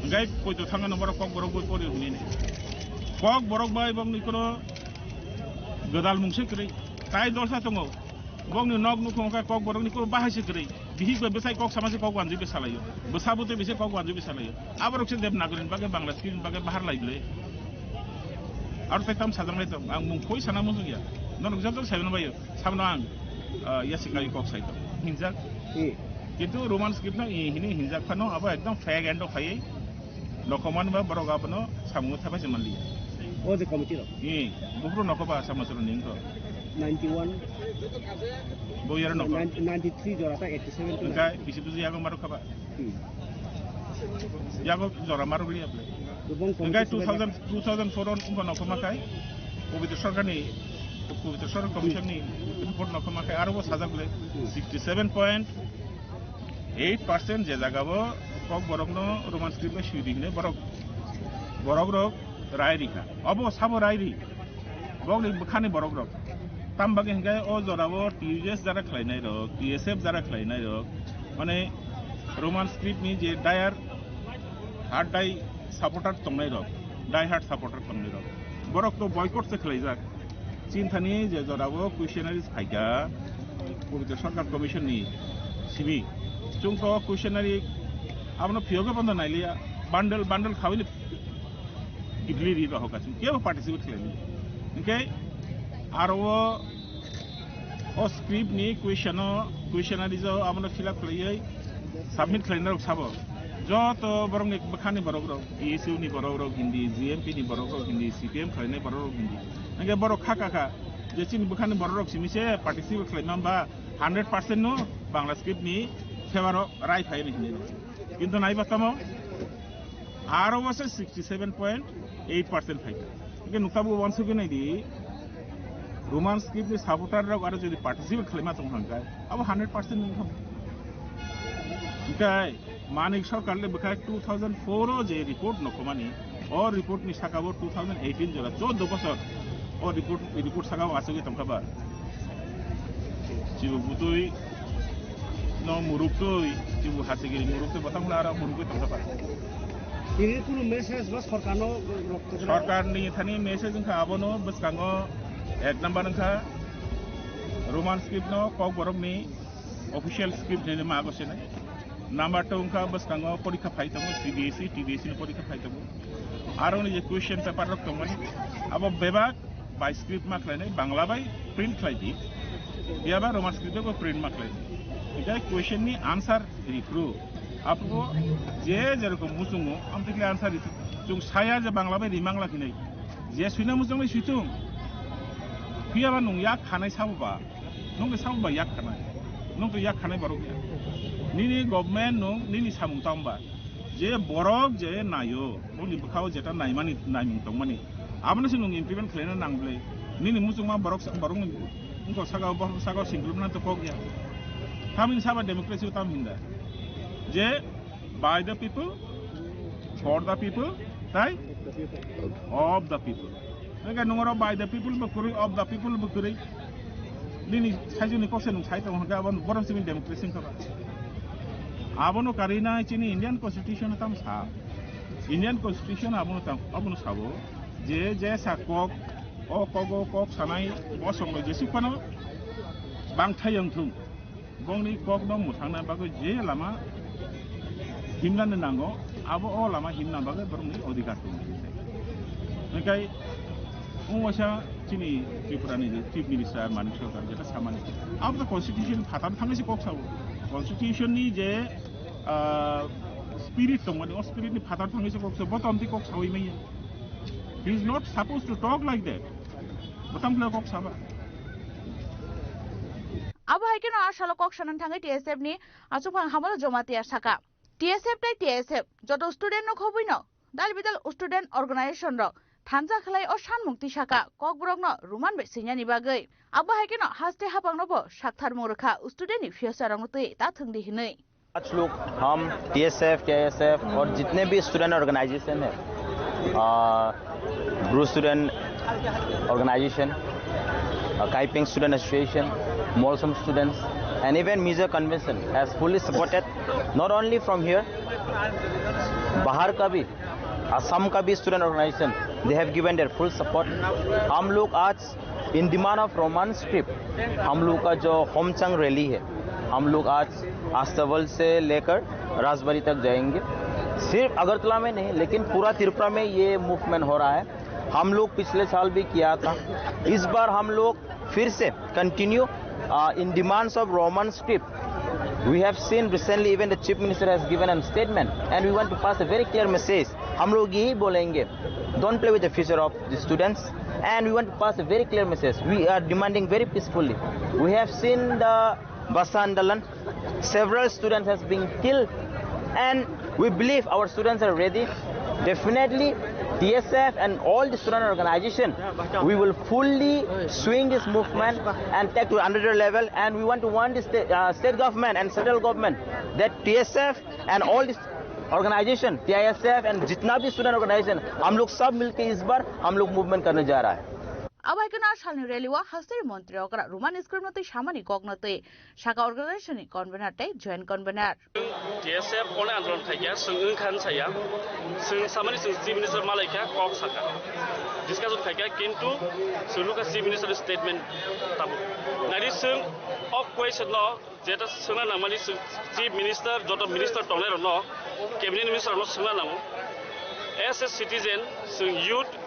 Hingkai poito thangano borok kokborok boi pori hwnwi ni. Kokborok bai bokni kono gwdal mungse kwrwi. Tai dolsa tongo. Bokni nok nukhung khe kok borokni kok bahai se kwrwi. Bihik bai bwsai kok sama se kok wanjui bwsalaio. Bwsa bwtwi bai se kok wanjui bwsalaio. Aborok se Devanagari ni bagwi Bangla script ni bagwi bahar lai bwle. Aro tei tam sajaknai tong. Ang mung phoi sana muchung ya. Norok jajak sai mano baio. Sabno ang, ah, yasi kai kok sai tong. Hinjak. Hmm. Kintu Roman script no i hini hinjak phano abo ekdom fake endo phaiwi. Nokhomani ba borok abono samungo thapai se manliya. O je committee rok? Ee, buphuru nokho ba Asam Masoro ni wngkha. Ninety one. Bo yaro nokho. Ninety three jora ta eighty seven to. Wngkha bisi buji yago maro khaba. Hmm. Yago jora maro liya ble. Wngkha two thousand, two thousand four on wngkha nokho makai. Pobitro Sarkar ni, Pobitro Sarkar Commission ni report nokho makai aro bo sajak ble. Hmm. Sixty seven point eight percent je jaga bo kok borok no Roman script bai sui di hine borok, borok rok rai rikha. Obo sabo rai ri. Bokni bwkhani borok rok. Tam bagwi hingkhe o jora o T U J S jara khlainai rok, T S F jara khlainai rok. Mane Roman script ni je die hard die supporter tongnai rok, die hard supporter tongnai rok. Borok to boycott se khlaijak. Chinthani je jora o questionnaires phaikha, Pobitro Sarkar Commission ni simi. Chwng to questionnaire abono phiyogwi bondo nailiya. Bundle, bundle khawi ni kibli ri rohok achung. Kebo participate khlaini. Hingke aro o, o script ni question o, questionnaires o abono fill up khlaiwi submit khlainai rok sabo. Joto borok ni bwkhani borok rok, T S U ni borok rok hindi, G M P ni borok rok hindi, C P M khlainai borok rok hindi. Hingke borok kha kha kha je chini bwkhani borok rok simi se participate khlaima ba hundred percent no Bangla script ni favor o rai phai ni hindi. Kintu naiba tamo aro bo se sixty seven point eight percent phaikha. Hingke nukha bo wansugwi naidi, Roman script ni supporter rok aro jodi participate khlaima tong hwnkhai, abo hundred percent wngkha. Hingkai Manik Sarkar le bwkha two thousand four o je report nokhomani, o report ni saka bo two thousand eighteen jora choddo bosor o report, report saka o achugwi tongkha ba. Chibu butui no muruk twi, chibu hachigiri muruk twi, botang la aro muruk twi tongkha ba. Tini kunu message ba sorkarno rok Sarkar ni thani message wngkha abono bwskango ek number wngkha Roman script no Kokborok ni official script hinwi ma ago sinai. Number two wngkha bwskango porikha phai tongo, C B S E, T B S E ni porikha phai tongo. Aro ni je question paper rok tongmani, abo bebak bai script ma khlainai, Bangla bai print khlai di. Phiya ba Roman script bai print ma khlai di. Hinkhe question ni answer riphru. Aphuru je jerokom muchungo, amtwi khlai answer riphru. Chwng saya je Bangla bai rimang lakhinai. Je suina muchungnai suitung. Phiya ba nwng yak khanai sabo ba. Nwng khe sabo ba yak khanai. Nwng to yak khanai borok ya. Nini government nwng nini samung tang ba. Je borok je naio, boni bwkhao jeta naimani, naimung tongmani. Abono se nwng implement khlaina nang bwle. Nini muchungma borok sa-, borok nwng wngkha saka, borok saka singkulmna to kok ya. Tamni saba democracy o tam hinda. Je by the people, for the people, tai of the people. Hingke nungoro by the people bo kwrwi, of the people bo kwrwi. Nini saijoni kok se nung sai tongo hingke abo borok simi democracy wngkha ba. Abono karwi nai chini Indian Constitution o tamo sa. Indian Constitution abono tam, abono sabo je, je sa kok, o kok, o kok sanai bosongno jesuk phano bangthai wngthung. Bongni kokno mwthangna bagwi je lama himnani nango, abo o lama himna bagwi borokni odhikar tongo. Hingke wng waisa chini Tripurani je Chief Minister Manik Sarkar jeta samani, abo to constitution phatar thangwi se kok sao. Constitution ni je, ah, spirit tongmani, o spirit ni phatar thangwi se kok sao, bo to amtwi kok sawi manya. He is not supposed to talk like that. Bo tamo khlai kok saba. Abo hai kheno a salo kok sanani thangwi T S F ni achukphang Hamolo Jamatia saka, T S F tei T S F joto student no khobwi no dal bidal student organization rok thansa khlai o sanmung twi saka Kokborok no Roman bai swinani bagwi. Abo hai kheno haste hapang no bo sakthar mung rwkha student ni future rok no twi ta thwng di hinwi. आज लोग, हम T S F, T I S F और जितने भी student organisation है, आ, Bru student organisation, आ, काइपिंग student association, मोलसम students and even Mizo convention has fully supported, not only from here, बाहर का भी, असम का भी student organisation, they have given their full support. हम लोग आज इन डिमांड ऑफ रोमन स्क्रिप्ट, हम लोग का जो होमचंग रैली है, हम लोग आज अस्तबल से लेकर राजबाड़ी तक जाएंगे। सिर्फ अगरतला में नहीं, लेकिन पूरा त्रिपुरा में ये मूवमेंट हो रहा है। हम लोग पिछले साल भी किया था, इस बार हम लोग फिर से continue, uh, in demands of Roman script. We have seen recently even the Chief Minister has given a statement and we want to pass a very clear message. हम लोग यही बोलेंगे, don't play with the future of the students, and we want to pass a very clear message. We are demanding very peacefully. We have seen the Basa Andolan, several students has been killed, and we believe our students are ready. Definitely, T S F and all the student organization, we will fully swing this movement and take to another level. And we want to warn the state, uh, state government and central government that T S F and all this organization, T I S F and जितना भी student organisation, हम लोग सब मिलके इस बार हम लोग मूवमेंट करने जा रहा है। Abo hai kheno a salni rally o hasteni montri okra Roman script no twi samani kok no twi saka organization ni convener tei joint convener. T S F one andolon khaikha, chwng wngkha saya, chwng samani chwng Chief Minister malaikha, kok saka, discussion khaikha, kintu chwng nukha Chief Minister statement tabuk. Naidi chwng o question no jeta swngna nangmani chwng Chief Minister, joto minister tongnai rokno, cabinet minister rokno swngna nango. As a citizen, chwng youth,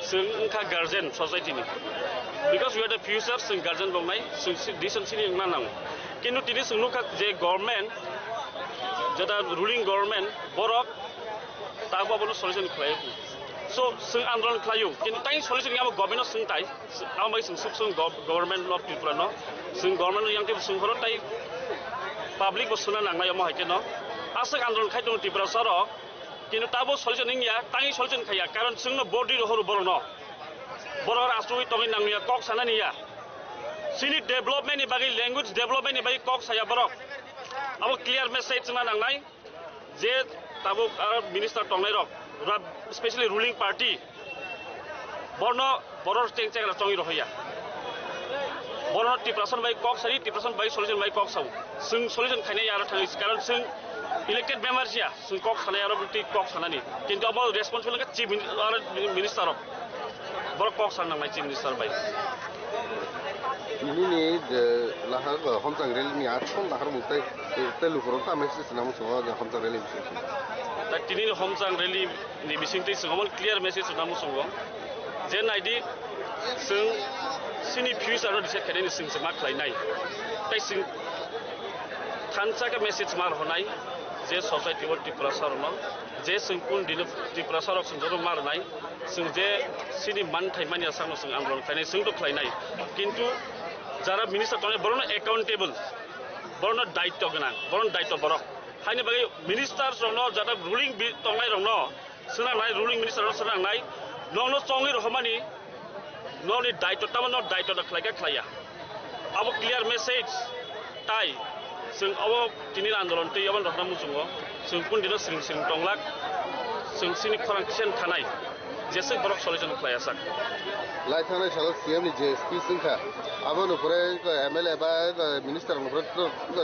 chwng wngkha guardian society ni. Because we are the future, chwng guardian bongnai, chwng si-, decision sini wngna nango. Kintu tini chwng nukha je government, jeta ruling government, borok tabuk abono solution khlai. So, chwng andolon khlaio, kintu tei solution abo government no swng tai. Ang bai chwng suk chwng gov-, government of Tripura no, chwng government yang tei chwng horo tei public bo swngna nangnai omo hai khe no. Aswk andolon khai tongo Tripura saro, kintu tabo solution wngya, tangwi solution khaiya, karon chwngno vote rwi rohoro borok no. Borok asugwi tongwi nangya, kok sanani ya. Chini development ni bagwi, language development ni bagwi kok saya borok. Abo clear message chwngna nangnai. Je tabuk aro minister tongnai rok, ra-, specially ruling party, borno boror cheng cheng ra chongwi rohya. Borno Tiprasa bai kok sari, Tiprasa bai solution bai kok sao. Sung solution khainai aro thangwi, karon sung elected member sia, sung kok sanai aro bukti kok sanani. Kintu abo responsible khe chief min-, aro minister rok. Borok kok san nangnai chief minister bai. Nini je lahar, eh, homchang rally ni ason lahar mung tei, tei lukurok ta message na muchungo je homchang rally bising. Ta tini ni homchang rally ni bising tei chwng omo clear message na muchungo. Je naidi chwng chini future no decide khainani chwng se ma khlainai. Tei chwng thansa khe message ma rwnai je society o Tiprasa rokno je chwng kun dino Tiprasa rok chwng joto ma rwnai. Chwng je chini manthai manya sakno chwng andolon khlainai, chwng to khlainai. Kintu jara minister tongnai, borokno accountable, borokno daityo gwnang, borokno daityo borok. Haini bagwi ministers rokno, jara ruling bi-, tongnai rokno swnangnai, ruling minister rokno swnangnai, nokno chongwi rohormani, nokni daityo tamo, nok daityo da khlaikha khlaiya. Abo clear message. Tai chwng abo tini andolon twi abo rohorna muchungo, chwng kun dino siring siring tonglak, chwng chini khorang kisen thanai, jeswk borok solution khlai asak. Lai thangnai salo C M ni je speech wngkha, aboni pore M L A ba minister ni pore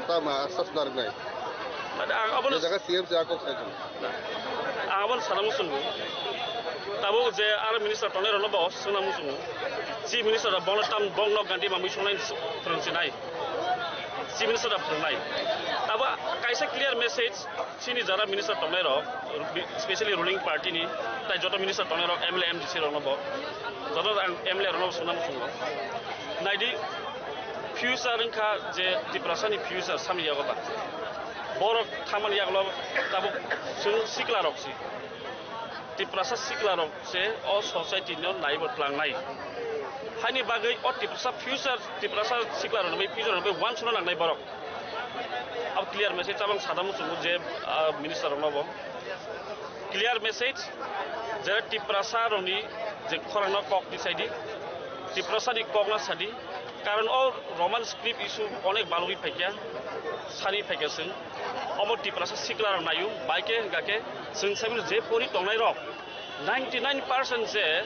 tama sas narwknai. Ang abono je jaga C M se akok sai. Ang abono sana muchungo. Tabuk je aro minister tongnai rokno bo swngna muchungo. Chief minister rok bono tam bokno gandi mamui songnai phwrwng sinai. Chief minister rok phwrwngnai. Tabuk kaisa clear message chini jara minister tongnai rok, specially ruling party ni, tai joto minister tongnai rok, M L A, M D C rokno bo, joto ang M L A rokno bo swngna muchungo. Naidi, future wngkha je Tiprasa ni future samni yago ba. Borok thamani yagulo tabuk chwng sikla rok si. Tiprasa sikla rok se o society no naibo tlangnai. Haini bagwi o Tiprasa future, Tiprasa sikla rok ni bagwi future ni bagwi uansukna nangnai borok. Abo clear message abang sada muchungo je, ah, minister rokno bo. Clear message, jera Tiprasa rokni je khorangno kok tisai di, Tiprasa ni kokno sadi, karon o Roman script issue onek balugwi phaikya, sani phaikya chwng. Omo Tiprasa sikla rok naio, bai khe hwnkha khe chwng saimano je pori tongnai rok ninety nine percent je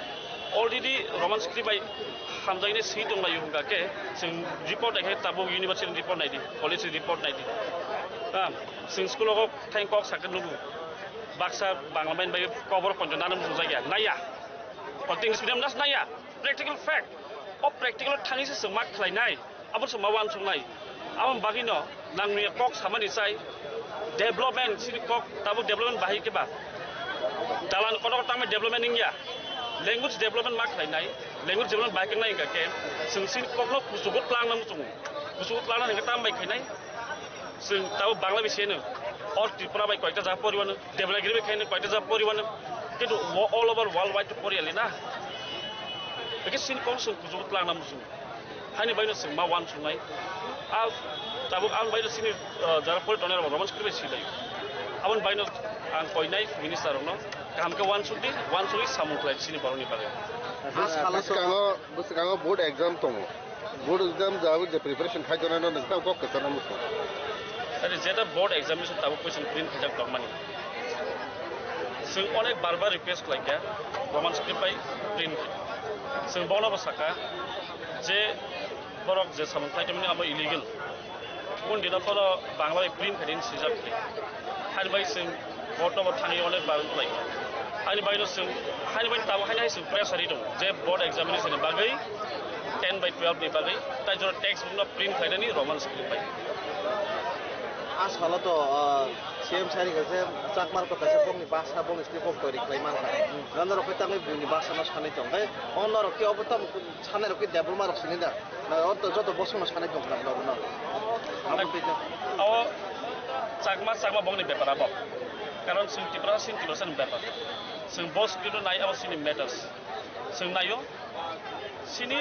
already Roman script bai hamjaknai swi tonglaio hwnkha khe chwng report naikhe tabuk university ni report naidi, college ni report naidi. Ha, chwng school o Thain kok sakhe nugo. Baksa Bangla main bai kobor ponjo nana muchung jagya. Naya. Kok English medium nas naya. Practical fact. O practical thani se chwng ma khlai nai. Abo chwng ma uansuk nai. Abo bagwi no nang ni kok samani chai. Development sini kok tabuk development bahai ke ba. Dalan kono tangma development ningya. Language development ma khlai nai. Language development bahai ke nai hingka ke. Chwng sini kok no kuchugo tlang na muchungo. Kuchugo tlang na hingka tam bai khlai nai. Chwng tabuk Bangla bisi hino, o Tripura bai koita jaga poriwano, Devanagiri bai khaino koita jaga poriwano, kintu wo-, all over world wide to poriyali na. Bikhe sini kok chwng kuchugo tlangna muchungo. Haini baino chwng ma uansuknai. A tabuk ang baino sini, ah, jara pori tongnai rok Roman script bai silai. Aboni baino ang koinai minister rokno kaham khe uansukdi, uansukwi samung khlai sini borokni bagwi. Bwskango, bwskango board exam tongo. Board exam jawabik je preparation khai tongnai no nokta kok kwchangma muchung. Ani jeta board examination tabuk question print khaijak tongmani. Chwng onek bar bar request khlaikha Roman script bai print khai. Chwng bono bo sakha je borok je samung khlai tongmani abo illegal. Boni dino phano Bangla bai print khaidi swijak khe. Haini bai chwng board no bo thangwi onek bar wng khlai. Haini bai no chwng, haini bai tabuk haini hai chwng pressure ri tongo je board examination ni bagwi ten by twelve ni bagwi tai jora text book no print khlainani Roman script bai. A salo to, ah, C M sari khe Chakma rok kaisa bongni basa bongni script kok toiri khlai mankha. Nana rok khe tangwi buini basa no sanai tong khe, o norok khe obo tamo sanai rok khe debol ma rok sini da. Na, o to joto bosongno sanai tong kha, no, no. Abo tei no. O Chakma, Chakma bongni bepar abo. Karon chwng Tiprasa, chwng Tiprasa ni bepar. Chwng bo script no nai, abo chini matters. Chwng naio, chini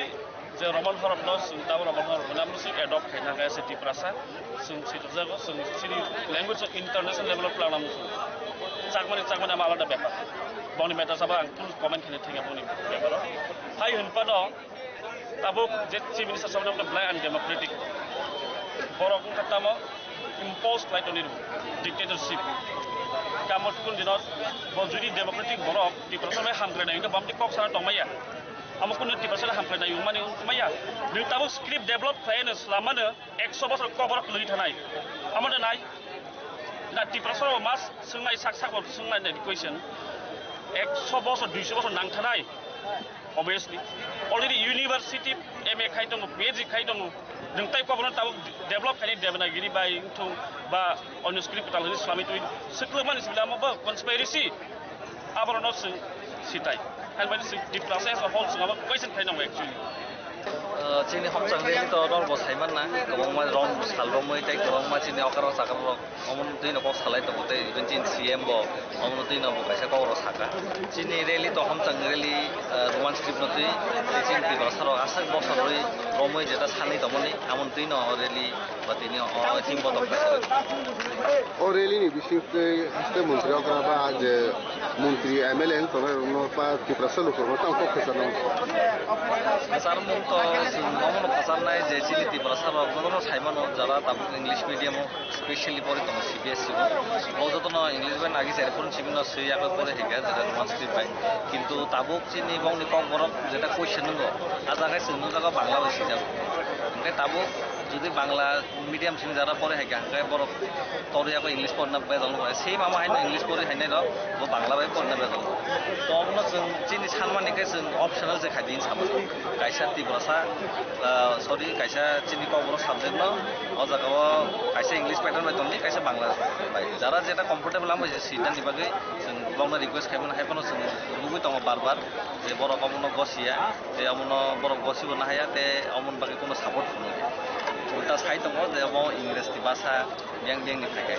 je Roman horop no, chwng tabo Roman horop no, amo chwng adopt khaina khe se Tiprasa. Chwng sitokjago, chwng chini language o international level o plangna muchung. Chakmani, Chakmani amo alada bepar. Bongni matters abo ang full comment khaina thangya bongni bepar o. Hai hwnphano, Tabuk je Chief Minister saboni wngkha belai undemocratic. Borok wngkha tamo impose khlai toni rw, dictatorship. Kamo kun dinot bo judi democratic borok Tiprasa bai hamkrai nai, bamti kok sana tongmaya. Amo kun Tiprasa hamkrai nai, mani maya. Nung tabuk script develop khlai no slamano ekso bosor kok borok lwi thanai. Amo da nai. Na Tiprasa mas swngnai sak sak bo swngnai nai question. Ekso bosor, duiso bosor nang thanai. Obviously, already university M A khai tongo, P H D khai tongo. Nwng tai kobono tabuk develop khaini Devanagiri bai wngthung ba onyo script kwtal hwnwi swlamwi twi swklummani simi amo bo conspiracy. Aborokno chwng sitai. Hainmani chwng Tiprasa as a whole chwng abo question khai nango actually. Ah, chini Homchang rally to norbo saimanna, kwbangma rom sal romwi tei kwbangma chini okra chakra rok. Omono twi no kok salai tongo tei even chini C M bo omono twi no bo kaisa kok rok saka. Chini rally to Homchang rally, ah, Roman script no twi tei chini Tiprasa rok aswk bosor rwi romwi jeta sanwi tongmani amoni twi no o rally ba tini o theme bo tong kha. O rally ni bising twi haste montri okra ba je montri M L A wng tongnai rok no ba Tiprasa luku rok no tamo kok kwchar no. Kwchar mung to chwng omono kwchar nai je chini Tiprasa rok jotono sai mano jara tabuk English medium o. Specially pori tongo C B S E o. Bo jotono English bai nagi se phone simi no swi yak pore hika jeta Roman script bai. Kintu tabuk chini bongni kok borok jeta question nungo. A jaga se nung jaga Bangla bai swijak. Hingke tabuk jodi Bangla medium simi jara pore hika hingke borok tori yak English porna bejal nungo. Same amo haino English pori hainai rok bo Bangla bai porna bejal nungo. To omono chwng chini sanmani khe chwng optional se khai din sama. Kaisa Tiprasa, ah, sorry, kaisa chini kok borok subject no O jaga o kaisa English pattern bai tongdi, kaisa Bangla bai. Jara jeta comfortable amo se swijani bagwi chwng bokno request khaimani, hai phano chwng nugwi tongo bar bar je borok omono gosiya, tei omono borok gosibo nahaya, tei omoni bagwi kono support phunukya. Ulta sai tongo je omo English ni bhasha biyang biyang ni phaikai.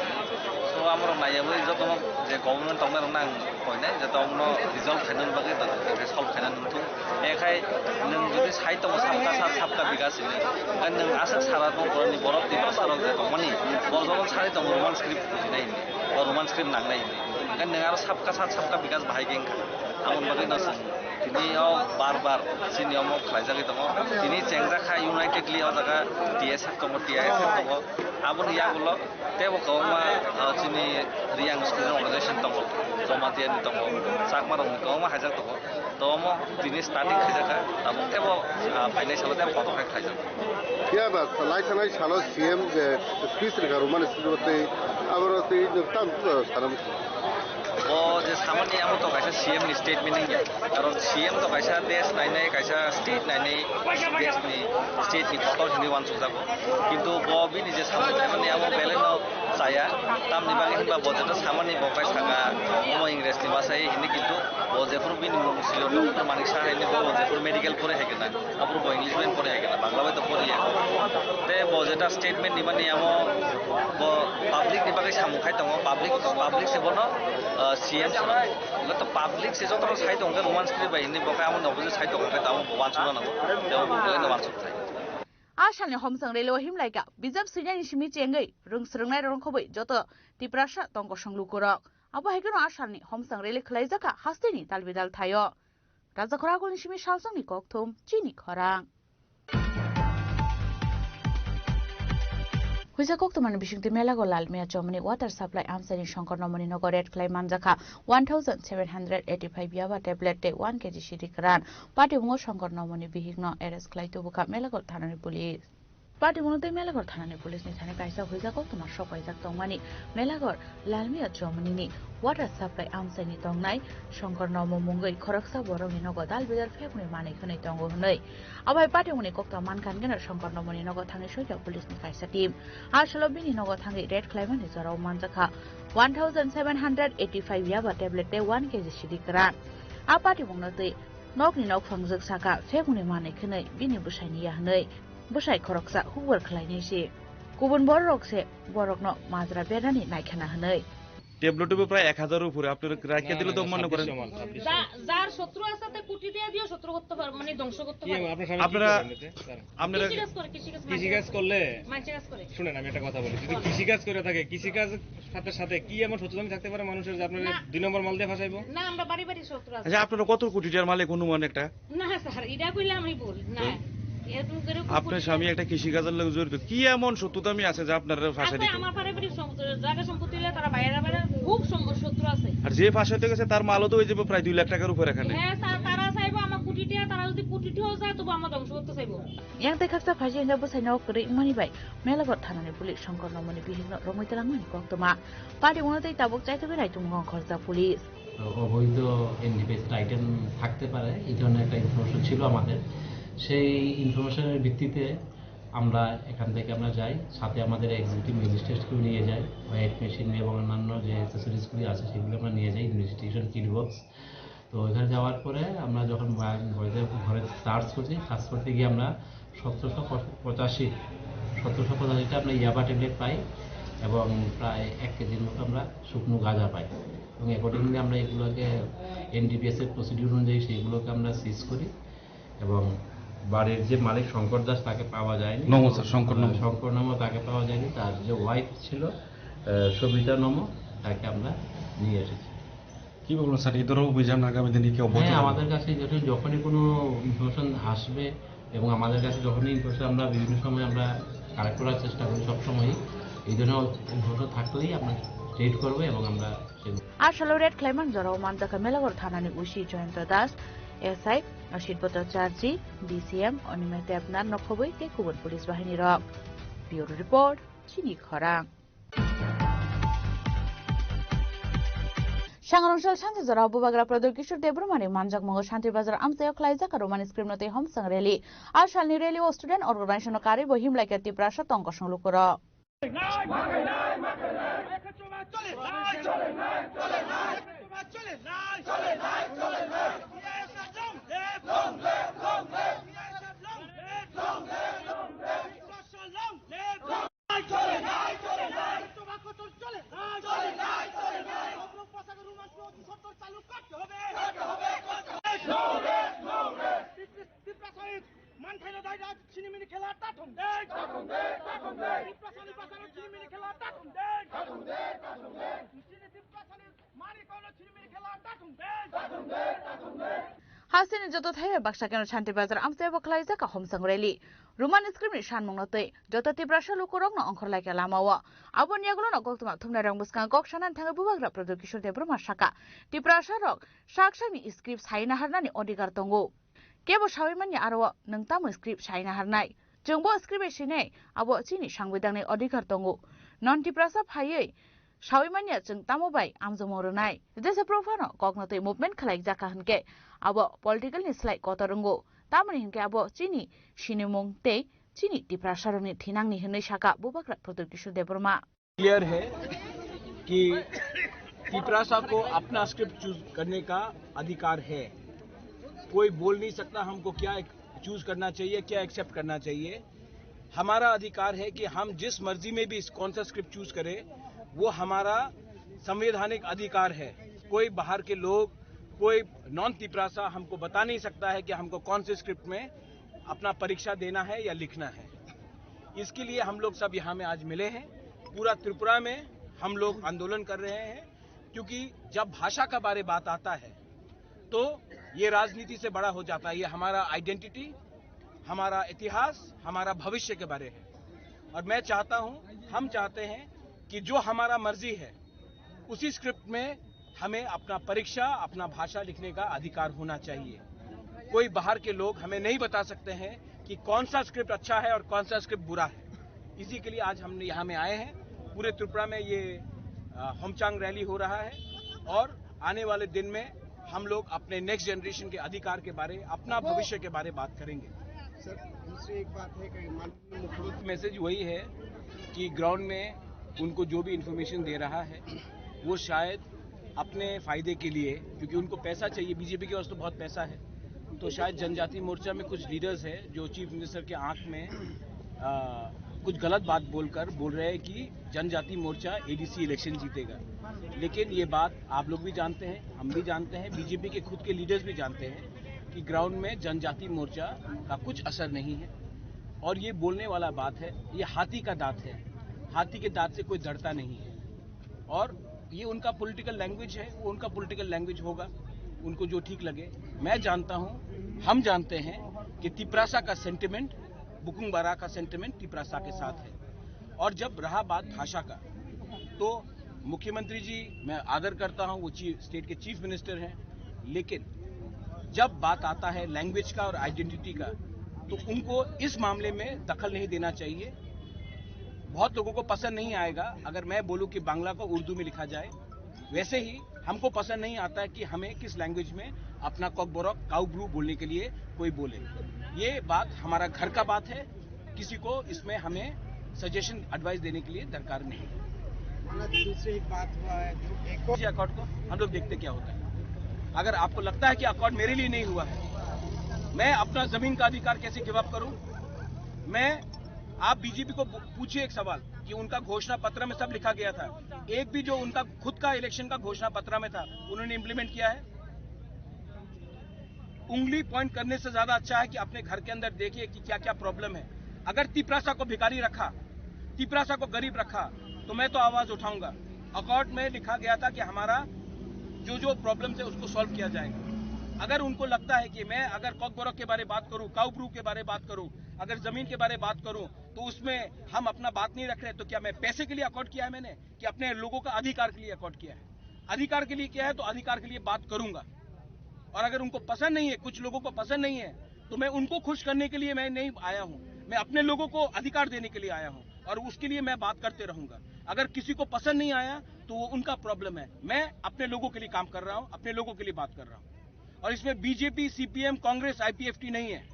So amorok naiyawi jotono je government tongnai rokno ang koinai je tongno resolve khainani bagwi solve khainani wngthung. Ekhai nwng jodi sai tongo sabka sat sabka bikas hinwi, hwnkhe nwng aswk sara tong borokni borok Tiprasa rok je tongmani, borok jotono sai tongo Roman script bujinai hinwi, ba Roman script nangnai hinwi. Hwnkhe nwng aro sabka sat sabka bikas bahai khe wngkha. Aboni bagwi no chwng tini o bar bar chini omo khlaijagwi tongo. Tini chengjak kha unitedly o jaga T S F tongo, T I S F tongo. Aboni yagulo teibo kwbangma, ah, chini Reang student organization tongo, Jamatia ni tongo, Chakma rokni kwbangma haijak tongo. To omo tini starting khaijak kha, tabuk teibo, ah, phainai salo teibo kotor khe khlaijak. Phiya ba lai thanai salo C M je speech rwkha Roman script tei aboro tei nwng tamo sana muchung. O je samani amo to kaisa C M ni statement wngya. Karon C M to kaisa desh nainai, kaisa state nainai, desh ni state ni kotor hinwi uansukjago. Kintu bo bini je samung khaimani amo belai no chaya. Tamni bagwi hinba bo jeto samani bo kai saka omo English ni bwsai hinwi kintu bo jephuru bini mung silo manik sa hinwi bo jephuru medical pore hai kena. Aphuru bo English bai pore hai kena, Bangla bai to poriya. Te bo jeta statement ni mani amo bo public ni bagwi samung khai tongo, public, public se bono, ah, C M swnam. Hwnkhe to public se jotono sai tong khe Roman script bai hinwi bo khe amo opposite sai tong khe tamo bo uansukna nango, tei bo belai no uansuk thai. A salni Homsang rally o himlaika bijap swinani simi chengwi rwng swrwngnai rok khobwi joto Tiprasa tong kosong lukurok. Abo hai kheno a salni Homsang rally khwlaijakha hasteni talbidal thaio. Raja Khoragulni simi Salsongni kokthum, chini khorang. Huisa koktwmani bisingtwi Melago Lalmia Chomoni water supply amchaini Shankar Nomoni nogo raid khlai manjakha one thousand seven hundred eighty-five yaba tablet tei one K G sidi kwran. Patimungo Shankar Nomoni bihikno arrest khlai tubukha Melago thanani police. Patimungno tei Melaghor thanani police ni thani kaisa huijak koktwma sok paijak tongmani Melaghor Lalmia Chomoni ni water supply amchaini tongnai Shankar Nomo mungwi khoroksa borokni nogo dal bidal phekmani manwi khwnwi tongo hwnwi. Abo hai patimungni koktwma mankha hwnkhe no Shankar Nomoni nogo thangwi soita police ni kaisa team. A salo bini nogo thangwi raid khlaimani jorao manjakha one thousand seven hundred eighty-five yaba tablet tei one K G sidi kwran. A patimungno twi nokni nok phangjak saka phekmani manwi khwnwi bini bwsaini ya hwnwi. Bwsai khoroksa hukbar khlainai se. Kubun bororok se borokno majra berani naikhana hwnwi. Tablet tablet প্রায় এক হাজার উপরে, আপনি রাখিয়া দিলে তো মনে করেন। যা-, যার শত্রু আছে তে কুটি দিয়ে দিও, শত্রু করতে পারবে, মানে ধ্বংস করতে পারবে। কি আপনার স্বামী কি আপনারা, করেন এতে? দাঁড়ান। আপনারা কৃষিকাজ করে, কৃষিকাজ, কৃষিকাজ করলে মাংস চাষ করে। শুনেন, আমি একটা কথা বলি, যদি কৃষিকাজ করে থাকে, কৃষিকাজ সাথে সাথে কি এমন শত্রুতা থাকতে পারে মানুষের যে আপনারা না। দুই নম্বর মাল দিয়ে ফাঁসাইবো? না, আমরা বাড়ি বাড়ি শত্রু আছে। আচ্ছা, আপনারা কত কোটি টাকার মালিক অনুমান একটা? না স্যার, এটা কইলে আমি ভুল। না, তো এরকম করে আপনার স্বামী একটা কৃষি কাজের লগে জড়িত, কি এমন শত্রুতা আমি আছে যে আপনারা ফাঁসাই আছে, দিতে? আমার পারিবারিক সম-, জায়গা সম্পত্তি হলে তারা বাইরে বাইরে খুব সম-, শত্রু। যে ফাঁস হইতে গেছে তার মালও তো ওই যে প্রায় দুই লাখ টাকার উপরে এখানে। হ্যাঁ, স্যার, তারা চাইবো আমার কোটি টাকা, তারা যদি কোটি টাকাও চায়, তবু আমার ধ্বংস করতে চাইবো। Yang tei khaksa phaji hwnjak bwsaino kwrwi wngmani bai Melagor thanani police Shankar Nomoni bihikno romwi twlangmani koktwma. Party wngno tei tabuk chaitugwi naitung wngkha khoroksa police. তো অবৈধ এনডিপিএস আইটেম থাকতে পারে, এই ধরনের একটা ইনফরমেশন ছিল আমাদের। সেই ইনফরমেশনের ভিত্তিতে আমরা এখান থেকে আমরা যাই, সাথে আমাদের এক্সিকিউটিভ ম্যাজিস্ট্রেটকেও নিয়ে যাই, ওয়েট মেশিন এবং অন্যান্য যে অ্যাক্সেসরিজগুলি আছে সেগুলো আমরা নিয়ে যাই, ইনভেস্টিগেশন কিট বক্স। তো ওইখানে যাওয়ার পরে আমরা যখন বা-, বড়িদের ঘরে সার্চ করছি, সার্চ করতে গিয়ে আমরা সতেরোশো পঁচাশি, সতেরোশো পঁচাশিটা আমরা ইয়াবা ট্যাবলেট পাই এবং প্রায় এক কেজির মতো আমরা শুকনো গাঁজা পাই। এবং অ্যাকর্ডিংলি আমরা এগুলোকে এনডিপিএস এর প্রসিডিউর অনুযায়ী সেইগুলোকে আমরা সিজ করি এবং বাড়ির যে মালিক শঙ্কর দাস, তাকে পাওয়া যায়নি। নমো স্যার, শঙ্কর নমো। শঙ্কর নমো তাকে পাওয়া যায়নি, তার যে ওয়াইফ ছিল, আহ, সবিতা নমো, তাকে আমরা নিয়ে এসেছি। কি বলবো স্যার, এই ধরনের অভিযান আগামী দিনে কি অব্যাহত হ্যাঁ, থাকবে? আমাদের কাছে যখন, যখনই কোনো ইনফরমেশন আসবে এবং আমাদের কাছে যখনই ইনফরমেশন আমরা বিভিন্ন সময় আমরা কালেক্ট করার চেষ্টা করি, সবসময়ই এই ধরনের ইনফরমেশন থাকলেই আমরা ট্রিট করবো এবং আমরা সেই A salo raid khlaimani jorao manjakha Melagor thanani O C Jayanta Das, S I Ashit Bhattacharjee, D C M Animesh Debnath nokhobwi tei kubun police bahinirok. Bureau Report, Chini Khorang. Sangrongchal sanchi jorao Bubagra Pradyot Kishore Debbarmani manjakmungo Shanti Bazar amchaio khlaijak Roman script no tei homsang rally. A salni rally o student organization no karwi bo himlaikha Tiprasa tong kosong lukurok. মানথাইরো দায়রা ছিনিমিনি খেলা তা থমদে। তা থমদে, তা থমদে। তিপ্রাসানি বাজারো ছিনিমিনি খেলা তা থমদে। তা থমদে, তা থমদে। ছিনি তিপ্রাসানি মানিকলো ছিনিমিনি খেলা তা থমদে। তা থমদে, তা থমদে। Hasteni joto thaibai baksa keno Shanti Bazar amchaio khlaijak homsang rally. Roman script ni sanmungno twi joto Tiprasa lukurokno ongkhorlaikha lamao. Aboni yagulono koktwma thumnairok bwskango kok sanani thangwi Bubagra Pradyot Kishore Debbarma sakha, Tiprasa rok sak sakni script sai naharnani odhikar tongo. Kebo sawi manya aro o nwng tamo script sai naharnai? Chwngbo script bai sinai, abo chini sangbidangnai odhikar tongo. Non Tiprasa phaiwi sawi manya chwng tamo bai amjokmung rwnai? Jesa phuru phano kokno twi movement khlaijak kha hwnkhe abo political ni slai kotor wngo. Tamoni hwnkhe abo chini sinimung tei chini Tiprasa rokni thinangni hwnwi sakha Bubagra Pradyot Kishore Debbarma. Clear है कि तिपरासा को अपना script choose करने का अधिकार है। कोई बोल नहीं सकता हमको क्या चूज करना चाहिए, क्या एक्सेप्ट करना चाहिए। हमारा अधिकार है कि हम जिस मर्जी में भी कौन सा स्क्रिप्ट चूज करें, वो हमारा संवैधानिक अधिकार है। कोई बाहर के लोग, कोई नॉन तिपरासा हमको बता नहीं सकता है कि हमको कौन से स्क्रिप्ट में अपना परीक्षा देना है या लिखना है। इसके लिए हम लोग सब यहाँ में आज मिले हैं। पूरा त्रिपुरा में हम लोग आंदोलन कर रहे हैं, क्योंकि जब भाषा का बारे बात आता है, तो ये राजनीति से बड़ा हो जाता है। ये हमारा आइडेंटिटी, हमारा इतिहास, हमारा भविष्य के बारे है। और मैं चाहता हूँ, हम चाहते हैं कि जो हमारा मर्जी है, उसी स्क्रिप्ट में हमें अपना परीक्षा, अपना भाषा लिखने का अधिकार होना चाहिए। कोई बाहर के लोग हमें नहीं बता सकते हैं कि कौन सा स्क्रिप्ट अच्छा है और कौन सा स्क्रिप्ट बुरा है। इसी के लिए आज हम यहाँ में आए हैं। पूरे त्रिपुरा में ये, अ, होमचांग रैली हो रहा है और आने वाले दिन में हम लोग अपने नेक्स्ट जनरेशन के अधिकार के बारे, अपना भविष्य के बारे बात करेंगे। सर, दूसरी एक बात है कि माननीय मुख्यमंत्री मैसेज वही है कि ग्राउंड में उनको जो भी इंफॉर्मेशन दे रहा है, वो शायद अपने फ़ायदे के लिए, क्योंकि उनको पैसा चाहिए, बीजेपी के पास तो बहुत पैसा है, तो शायद जनजाति मोर्चा में कुछ लीडर्स हैं जो चीफ मिनिस्टर के आंख में, आ, कुछ गलत बात बोलकर बोल रहे हैं कि जनजाति मोर्चा एडीसी इलेक्शन जीतेगा। लेकिन ये बात आप लोग भी जानते हैं, हम भी जानते हैं, बीजेपी के खुद के लीडर्स भी जानते हैं कि ग्राउंड में जनजाति मोर्चा का कुछ असर नहीं है। और ये बोलने वाला बात है, ये हाथी का दांत है। हाथी के दांत से कोई डरता नहीं है। और ये उनका पॉलिटिकल लैंग्वेज है, वो उनका पॉलिटिकल लैंग्वेज होगा, उनको जो ठीक लगे। मैं जानता हूँ, हम जानते हैं कि तिपरासा का सेंटिमेंट, बुकुंग बारा का सेंटिमेंट तिपरासा के साथ है। और जब रहा बात भाषा का, तो मुख्यमंत्री जी, मैं आदर करता हूं, वो चीफ, स्टेट के चीफ मिनिस्टर हैं, लेकिन जब बात आता है लैंग्वेज का और आइडेंटिटी का, तो उनको इस मामले में दखल नहीं देना चाहिए। बहुत लोगों को पसंद नहीं आएगा अगर मैं बोलूं कि बांग्ला को उर्दू में लिखा जाए। वैसे ही हमको पसंद नहीं आता कि हमें किस लैंग्वेज में अपना कॉकबरक, काउब्रू बोलने के लिए कोई बोले। ये बात हमारा घर का बात है, किसी को इसमें हमें सजेशन, एडवाइस देने के लिए दरकार नहीं। दूसरी एक बात हुआ है, जो एक और जी, अकॉर्ड को हम लोग देखते क्या होता है। अगर आपको लगता है कि अकॉर्ड मेरे लिए नहीं हुआ है, मैं अपना जमीन का अधिकार कैसे गिव अप करूं? मैं, आप बीजेपी को पू-, पूछिए एक सवाल कि उनका घोषणा पत्र में सब लिखा गया था, एक भी जो उनका खुद का इलेक्शन का घोषणा पत्र में था, उन्होंने इम्प्लीमेंट किया है? उंगली पॉइंट करने से ज्यादा अच्छा है कि अपने घर के अंदर देखिए कि क्या क्या प्रॉब्लम है। अगर तिपरासा को भिखारी रखा, तिपरासा को गरीब रखा, तो मैं तो आवाज उठाऊंगा। अकॉर्ड में लिखा गया था कि हमारा जो जो प्रॉब्लम है, उसको सॉल्व किया जाएगा। अगर उनको लगता है कि मैं अगर कॉकबरक के बारे बात करूं, काउब्रू के बारे बात करूं, अगर जमीन के बारे बात करूं, तो उसमें हम अपना बात नहीं रख रहे, तो क्या मैं पैसे के लिए अकॉर्ड किया है मैंने, कि अपने लोगों का अधिकार के लिए अकॉर्ड किया है? अधिकार के लिए किया है, तो अधिकार के लिए बात करूंगा। और अगर उनको पसंद नहीं है, कुछ लोगों को पसंद नहीं है, तो मैं उनको खुश करने के लिए मैं नहीं आया हूं। मैं अपने लोगों को अधिकार देने के लिए आया हूं और उसके लिए मैं बात करते रहूंगा। अगर किसी को पसंद नहीं आया, तो वो उनका प्रॉब्लम है। मैं अपने लोगों के लिए काम कर रहा हूं, अपने लोगों के लिए बात कर रहा हूं। और इसमें बीजेपी, सीपीएम, कांग्रेस, आईपीएफटी नहीं है।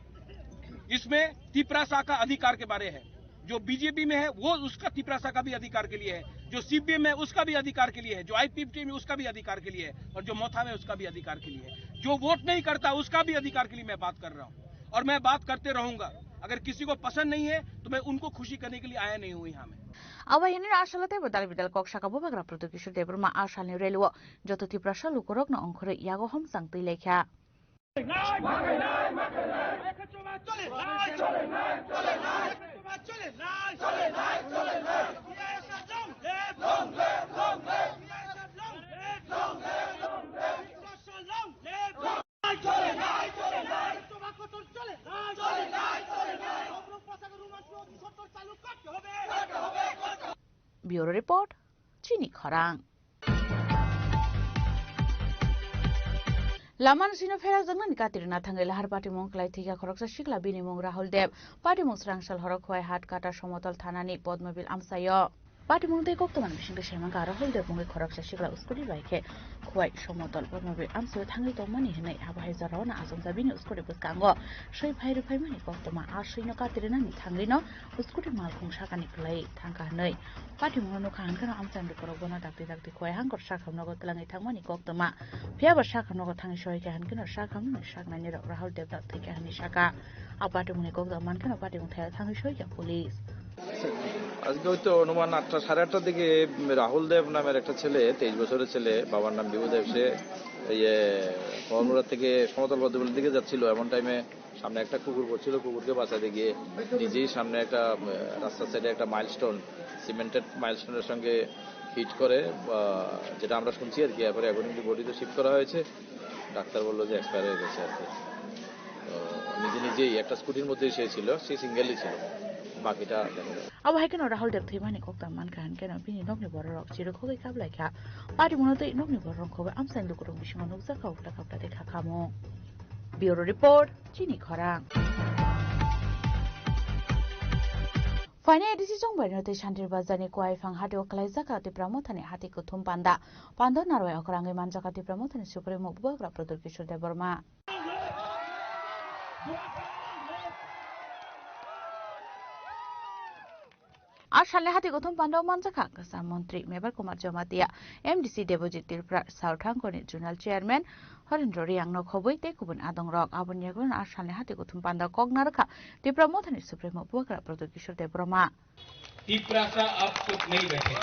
इसमें तिपरासा का अधिकार के बारे है। जो बीजेपी में है, वो उसका तिपरासा का भी अधिकार के लिए है, जो सीपीएम है, उसका भी अधिकार के लिए है, जो आईपीएफटी में, उसका भी अधिकार के लिए है, और जो मोथा में, उसका भी अधिकार के लिए है। जो वोट नहीं करता, उसका भी अधिकार के लिए मैं बात कर रहा हूं और मैं बात करते रहूंगा। अगर किसी को पसंद नहीं है, तो मैं उनको खुशी करने के लिए आया नहीं हूं यहां में। Abo hinwi no aswk tei bo dal bidal kok saka Bubagra Pradyot Kishore Debbarma a salni rally o joto Tiprasa lukurokno ongkhorwi yago homchang twi laikha. Bureau Report, Chini Khorang. Lamano sino pherakjaknani katirina thangwi lahar patimung kwlai thwikha khoroksa sikla, bini mung Rahul Deb. Patimung swrang sal horo Khowai hat kata Somotol thanani Podmobil amchaio. Patimung tei koktwmani bisingtwi saimankha Rahul Deb mungwi khoroksa sikla scooty bai khe Khowai Somotol Podmobil amchaio thangwi tongmani hwnwi abo hai jorao achomsa bini scooty bwskango swi phai rwphaimani koktwma a swino katirinani thangwino scooty malkhung sakani kwlai thangkha hwnwi patimungno nukha hwnkheno amchaini lukurok bono dakti dakti Khowai hangkor sakhamnogo twlangwi thangmani koktwma. Phiya bo sakhamnogo thangwi sohikha hwnkheno sakhamnokni saknainirok Rahul Debno thwikha hwnwi sakha. A patimungni koktwma mankheno patimung thaya thangwi sohikha police. আজকে হয়তো অনুমান আটটা, সাড়ে আটটার দিকে রাহুল দেব নামের একটা ছেলে, তেইশ বছরের ছেলে, বাবার নাম বিভু দেব, সে ইয়ে কমলপুরা থেকে সমতল পদ্মবিলের দিকে যাচ্ছিল। এমন টাইমে সামনে একটা কুকুর পড়ছিল, কুকুরকে বাঁচাতে গিয়ে নিজেই সামনে একটা, আহ, রাস্তার সাইডে একটা মাইলস্টোন, সিমেন্টেড মাইলস্টোনের সঙ্গে হিট করে, আহ, যেটা আমরা শুনছি আর কি। এরপরে এখন কিন্তু বডি তো শিফট করা হয়েছে, ডাক্তার বললো যে এক্সপায়ার হয়ে গেছে আর কি। তো নিজে নিজেই একটা স্কুটির মধ্যে সে ছিল, সে সিঙ্গেলই ছিল, বাকিটা দেখা যাবে। Abo hai kheno Rahul Deb thwimani koktwma mankha hwnkheno bini nokni bororok chirikhogwi kaplaikha. Patimungno tei nokni bororok khogwi amchaini lukurok bisingo nukjakha uphla kaphla tei khakhamung. Bureau Report, Chini Khorang. Phainai A D C chongbarino tei Santir Bazarni Kuaifang hatio kwlaijak Tipra Mothani hati kuthum panda. Panda narwai okrangwi manjak Tipra Mothani Supremo Bubagra Pradyot Kishore Debbarma. A salni hati kuthum pandao manjakha kwcham montri Mebar Kumar Jamatia, M D C Debojit Tripura, South Hangkoni Zonal Chairman Horendro Riangno khobwi tei kubun adongrok. Aboni yagulo a salni hati kuthum pandao kok narwkha Tipra Mothani Supremo Bubagra Pradyot Kishore Debbarma. Tiprasa अब चुप नहीं बैठे।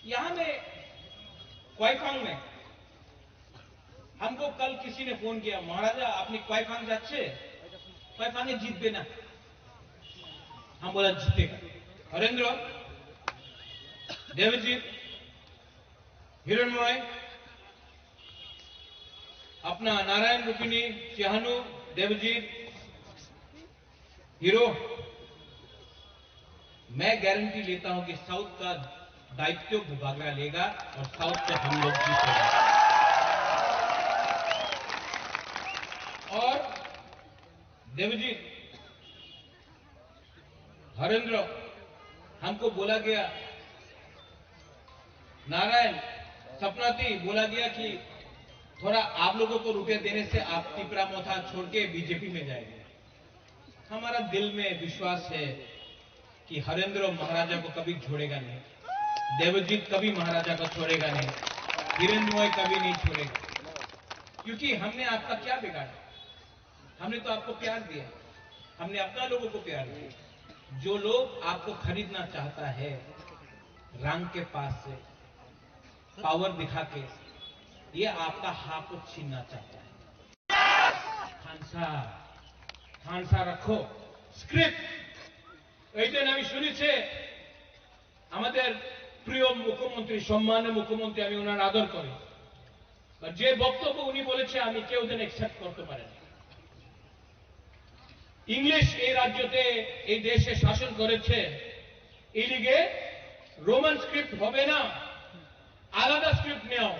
यहाँ में क्वाइफांग में हमको कल किसी ने फोन किया, "महाराजा, আপনি क्वाइफांग যাচ্ছে, क्वाइफांग में जीतबे ना।" हम बोला, "जीतेगा।" हरेंद्र, देवजीत, हिरणमय, अपना नारायण रूपिणी, चिहानू, देवजीत, हीरो, मैं गारंटी लेता हूं कि साउथ का दायित्व बुबागरा लेगा और साउथ से हम लोग जीतेंगे। और देवजीत, हरेंद्र, हमको बोला गया, नारायण, सपनाती, बोला गया कि थोड़ा आप लोगों को रुपया देने से आप तिपरा मोथा छोड़ के बीजेपी में जाएंगे। हमारा दिल में विश्वास है कि हरेंद्र महाराजा को कभी छोड़ेगा नहीं, देवजीत कभी महाराजा को छोड़ेगा नहीं, धीरेन्द्र मोय कभी नहीं छोड़ेगा, क्योंकि हमने आपका क्या बिगाड़ा? हमने तो आपको प्यार दिया, हमने अपना लोगों को प्यार दिया। जो लोग आपको खरीदना चाहता है रंग के पास से, पावर दिखा के, ये आपका हक को छीनना चाहता है। खान साहब, खान साहब रखो स्क्रिप्ट। এই দিন আমি শুনেছি আমাদের প্রিয় মুখ্যমন্ত্রী, সম্মানীয় মুখ্যমন্ত্রী, আমি ওনার আদর করি, বা যে বক্তব্য উনি বলেছে আমি কেউ যেন অ্যাকসেপ্ট করতে পারেন। ইংলিশ এই রাজ্যতে, এই দেশে শাসন করেছে, এই লিগে রোমান স্ক্রিপ্ট হবে না, আলাদা স্ক্রিপ্ট নেও।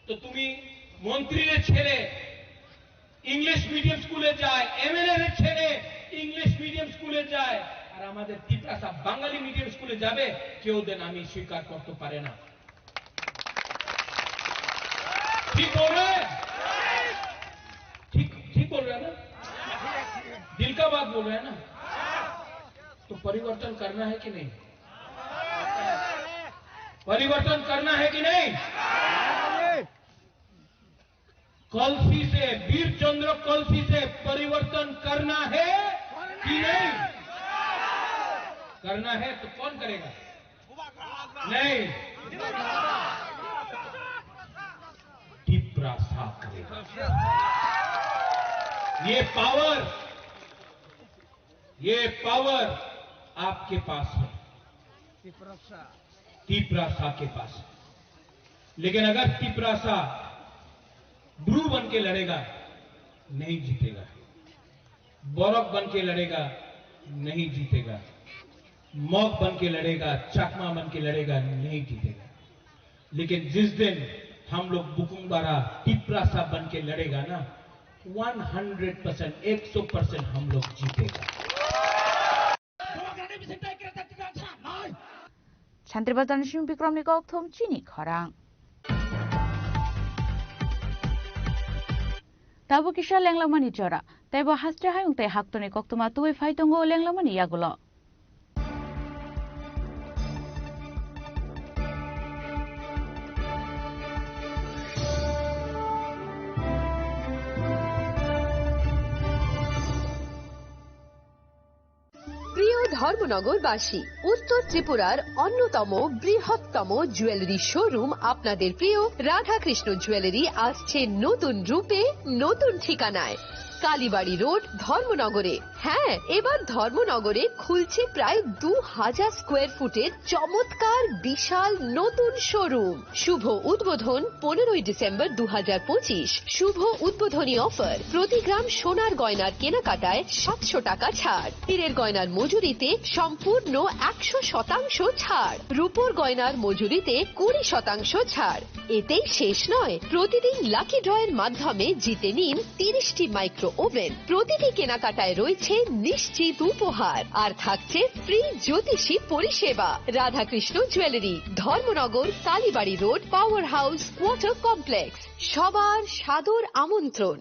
তো তুমি মন্ত্রীর ছেলে ইংলিশ মিডিয়াম স্কুলে যায়, এমএলএ র ছেলে ইংলিশ মিডিয়াম স্কুলে যায়, আর আমাদের তিপ্রাসা বাঙালি মিডিয়াম স্কুলে যাবে, কেউ দেন আমি স্বীকার করতে পারে না। ঠিক বল রে? ঠিক, ঠিক বল রে না? দিল কা বাত বল রে না? তো পরিবর্তন করনা হ্যায় কি নেই? পরিবর্তন করনা হ্যায় কি নেই? কলসি সে, বীর চন্দ্র কলসি সে পরিবর্তন করনা হ্যায় কি নেই? করনা হ্যায় তো কোন করেগা? নেই। তিপ্রাসা করেগা। ये पावर, ये पावर आपके पास है। तिपरासा के पास। लेकिन अगर तिपरासा ब्रू बन के लड़ेगा, नहीं जीतेगा। बोरक बन के लड़ेगा, नहीं जीतेगा। मग बन के लड़ेगा, चकमा बन के लड़ेगा, नहीं जीतेगा। लेकिन जिस दिन हम लोग बुकुंगबारा तिपरासा बन के लड़ेगा ना, वन हंड्रेड परसेंट, एक सौ परसेंट हम लोग जीतेगा। Chantri Bazar ni simi Bikram ni kok thum chini khorang. Tabuk kisa lenglamani jora, teibo haste hayung tei haktoni koktwma tubui phai tongo lenglamani yagulo. প্রিয় ধর্মনগরবাসী, উত্তর ত্রিপুরার অন্যতম বৃহত্তম জুয়েলারি শোরুম আপনাদের প্রিয় রাধাকৃষ্ণ জুয়েলারি আসছে নতুন রূপে, নতুন ঠিকানায়। কালীবাড়ি রোড, ধর্মনগরে। হ্যাঁ, এবার ধর্মনগরে খুলছে প্রায় দু হাজার স্কোয়ার ফুটের চমৎকার বিশাল নতুন শোরুম। শুভ উদ্বোধন পনেরোই ডিসেম্বর দু হাজার পঁচিশ। শুভ উদ্বোধনী অফার, প্রতি গ্রাম সোনার গয়নার কেনাকাটায় সাতশো টাকা ছাড়, হীরের গয়নার মজুরিতে সম্পূর্ণ একশো শতাংশ ছাড়, রূপোর গয়নার মজুরিতে কুড়ি শতাংশ ছাড়। এতেই শেষ নয়, প্রতিদিন লাকি ড্রয়ের মাধ্যমে জিতে নিন তিরিশটি মাইক্রো ওভেন। প্রতিটি কেনাকাটায় রয়েছে নিশ্চিত উপহার, আর থাকছে ফ্রি জ্যোতিষী পরিষেবা। Radhakrishna jewellery, Dharmanagar, Kalibari road, power house quarter complex. সবার সাদর আমন্ত্রণ।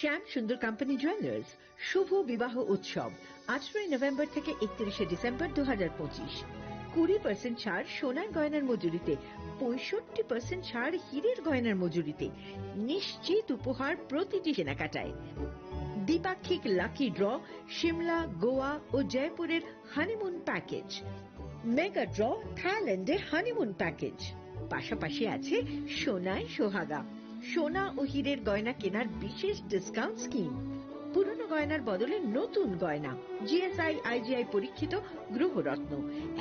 শ্যাম সুন্দর কোম্পানি জুয়েলার্স, শুভ বিবাহ উৎসব, আঠারোই নভেম্বর থেকে একত্রিশে ডিসেম্বর দু হাজার পঁচিশ। কুড়ি পার্সেন্ট ছাড় সোনার গয়নার মজুরিতে, পঁয়ষট্টি পার্সেন্ট ছাড় হীরের গয়নার মজুরিতে, নিশ্চিত উপহার প্রতিটি কেনাকাটায়। দ্বিপাক্ষিক লাকি ড্র, সিমলা, গোয়া ও জয়পুরের হানিমুন প্যাকেজ, মেগা ড্র, থাইল্যান্ডে হানিমুন প্যাকেজ, পাশাপাশি আছে সোনায় সোহাগা, সোনা ও হীরের গয়না কেনার বিশেষ ডিসকাউন্ট স্কিম, পুরনো গয়নার বদলে নতুন গয়না, জিএসআই আইজিআই পরীক্ষিত গ্রহরত্ন,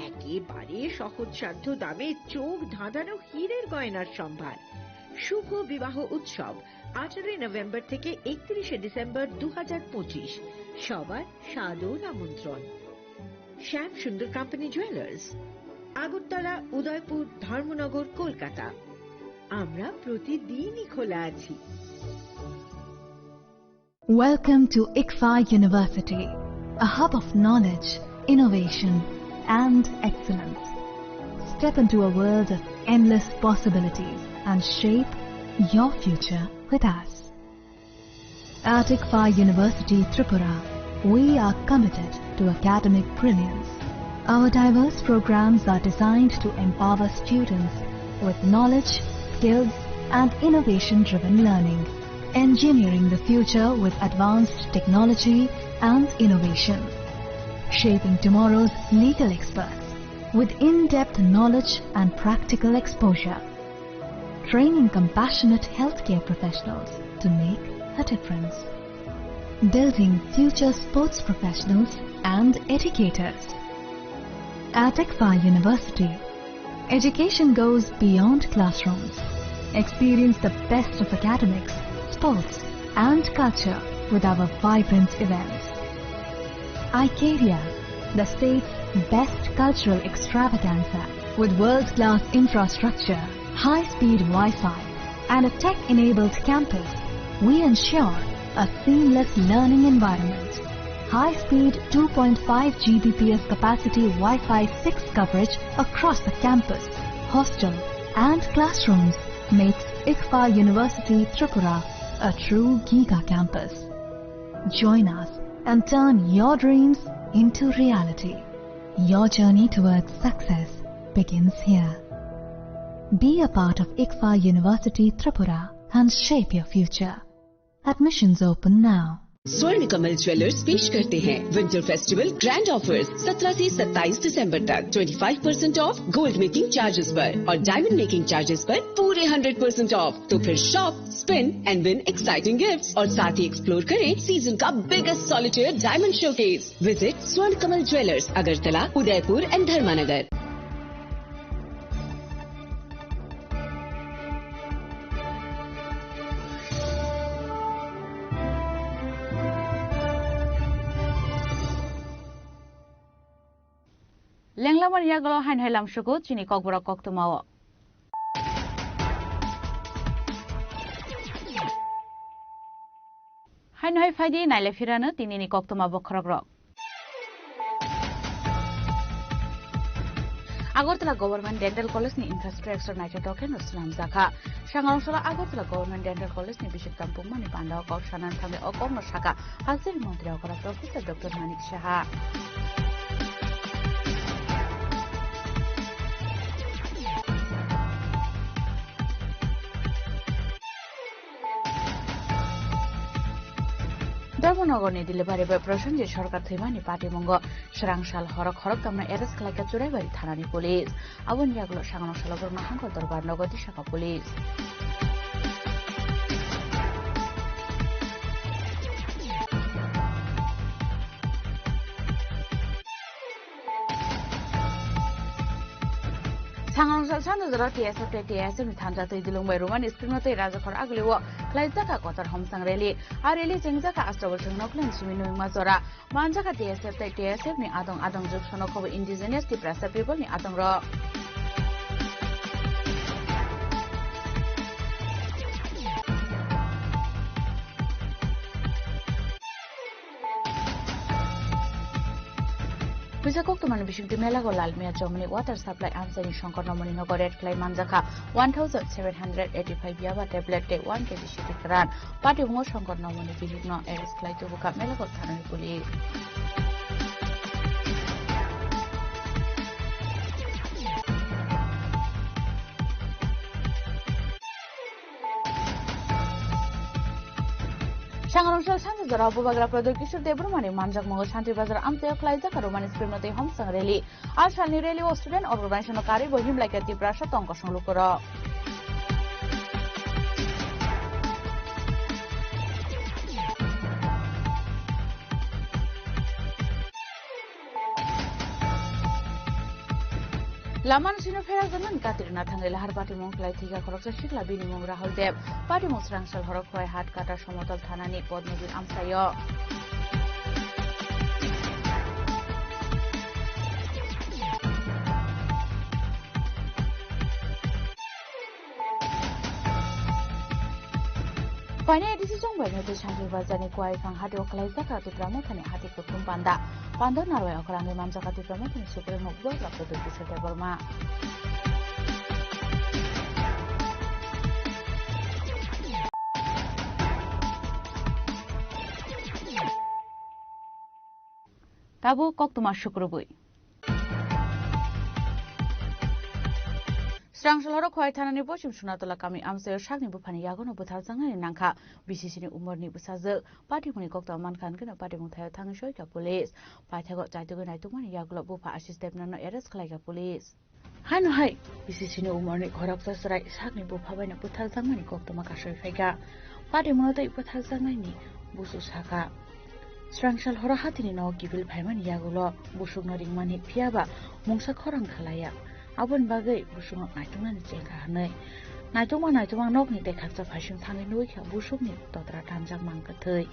একেবারে সহজসাধ্য দামে চোখ ধাঁধানো হীরের গয়নার সম্ভার। শুভ বিবাহ উৎসব আঠারোই নভেম্বর থেকে একত্রিশে ডিসেম্বর দু হাজার পঁচিশ। সবার সাদর আমন্ত্রণ। শ্যাম সুন্দর কোম্পানি জুয়েলার্স, আগরতলা, উদয়পুর, ধর্মনগর, কলকাতা। আমরা প্রতিদিনই খোলা আছি। Welcome to ICFAI University, a hub of knowledge, innovation, and excellence. Step into a world of endless possibilities and shape your future with us. At ICFAI University Tripura, we are committed to academic brilliance. Our diverse programs are designed to empower students with knowledge, skills, and innovation-driven learning, engineering the future with advanced technology and innovation, shaping tomorrow's legal experts with in-depth knowledge and practical exposure, training compassionate healthcare professionals to make a difference, building future sports professionals and educators. At ICFAI University, education goes beyond classrooms. Experience the best of academics, sports, and culture with our vibrant events. iCaria, the state's best cultural extravaganza. With world-class infrastructure, high-speed Wi-Fi, and a tech-enabled campus, we ensure a seamless learning environment. High-speed two point five G B P S capacity Wi-Fi six coverage across the campus, hostel, and classrooms makes ICFAI University Tripura a true giga campus. Join us and turn your dreams into reality. Your journey towards success begins here. Be a part of ICFAI University Tripura and shape your future. Admissions open now. स्वर्ण कमल ज्वेलर्स पेश करते हैं winter festival grand offers. सत्रह से सत्ताईस दिसंबर तक twenty five percent of gold making charges पर और डायमंड मेकिंग चार्जेस पर पूरे हंड्रेड परसेंट ऑफ। तो फिर shop, spin and win exciting gifts और साथ ही एक्सप्लोर करें सीजन का biggest solitaire diamond showcase. Visit स्वर्ण कमल ज्वेलर्स, अगरतला, उदयपुर एंड धर्मानगर। Lenglamani yagulo haino hai lamsugo chini kokborok koktwmao. Haino hai phaidi naile phirano tinini koktwma bokhorokrok. Agartala Government Dental College ni infrastructure naithotok khe no swnamjakha. Sangrongsola Agartala Government Dental College ni bisik tampukmani pandao kok sanani thangwi o kokno sakha Hasteni montri okra Professor Doctor Manik Saha. Dharmanagarni delivery boy Prosenjit Sarkar thwimani patimungo swrang sal horok horok tamno arrest khlaikha Churaibari thanani police. Aboni yagulo sangrong salo borokno hangkor dorbar nogo tisaka police. Sangrong sal sando jora T S F tei T S F ni thansa twi dilung bai rumani screen o tei rajakhor aguli o khlai jaka kotor homsang rally. A rally chengjaka Astabul thwng noklen simi nwngma jora. Manjaka T S F tei T S F ni adong adong jwk sono khobo indigenous Tiprasa people ni adong rok. Puisa koktwmani bisingtwi Melago Lalmia Chowmani water supply amchaini Shankar Nomoni nogo raid khlai manjakha one thousand seven hundred eighty-five yaba tablet tei one K G siti kwran. Patimungo Shankar Nomoni bihikno arrest khlai tubukha Melago thanani police. Sangrongsa sanjajora Bubagra Pradyot Kishore Debbarmani manjakmungo Shanti Bazar amchaio khlaijak Romani Scriptno tei Homsang Rally. A salni rally o student organization-o karwi bo himlaikha Tiprasa tong kosong lukurok. Lamano sino pherak janani katirna thangwi lahar patimung khlai thwikha khoroksa sikla, bini mung Rahul Deb. Patimung srangsal horo Khowai Hatkata Somotol thanani Podmobir amchaio. Phainai A D C chongbaino tei Shanti Bazarni Kuaiphang hatio khlaijak Tipra Mothani hati kuthum panda. Panda narwai okhrangwi manjak Tipra Mothani Supremo Bubagra Pradyot Kishore Debbarma. Tabuk koktwma sukrubwi. Srangsal horo Khowai thanani pochim Sunatola kami amchaio sakni buphani yagono butharjaknani nangkha B C C ni umorni bwsajwk. Patimungni koktwma mankha hwnkhe no patimung thaio thangwi soikha police. Paithago chaitugwi naitukmani yagulo bupha Ashish Debnathno arrest khlaikha police. Haino hai B C C ni umorni khoroksa chwrai sakni bupha baino butharjakmani koktwma kasui phaikha. Patimungno tei butharjaknaini busu sakha. Srangsal horo hatini nogo kiphil phaimani yagulo busukno ringmani, phiyaba mungsa khorang khalaiya. Aboni bagwi busukno naituknani chengkha hwnwi. Naitukma naitukma nokni tekhaksa phaising thangwi nugwikha busukni totra tanjak mang kwthwi.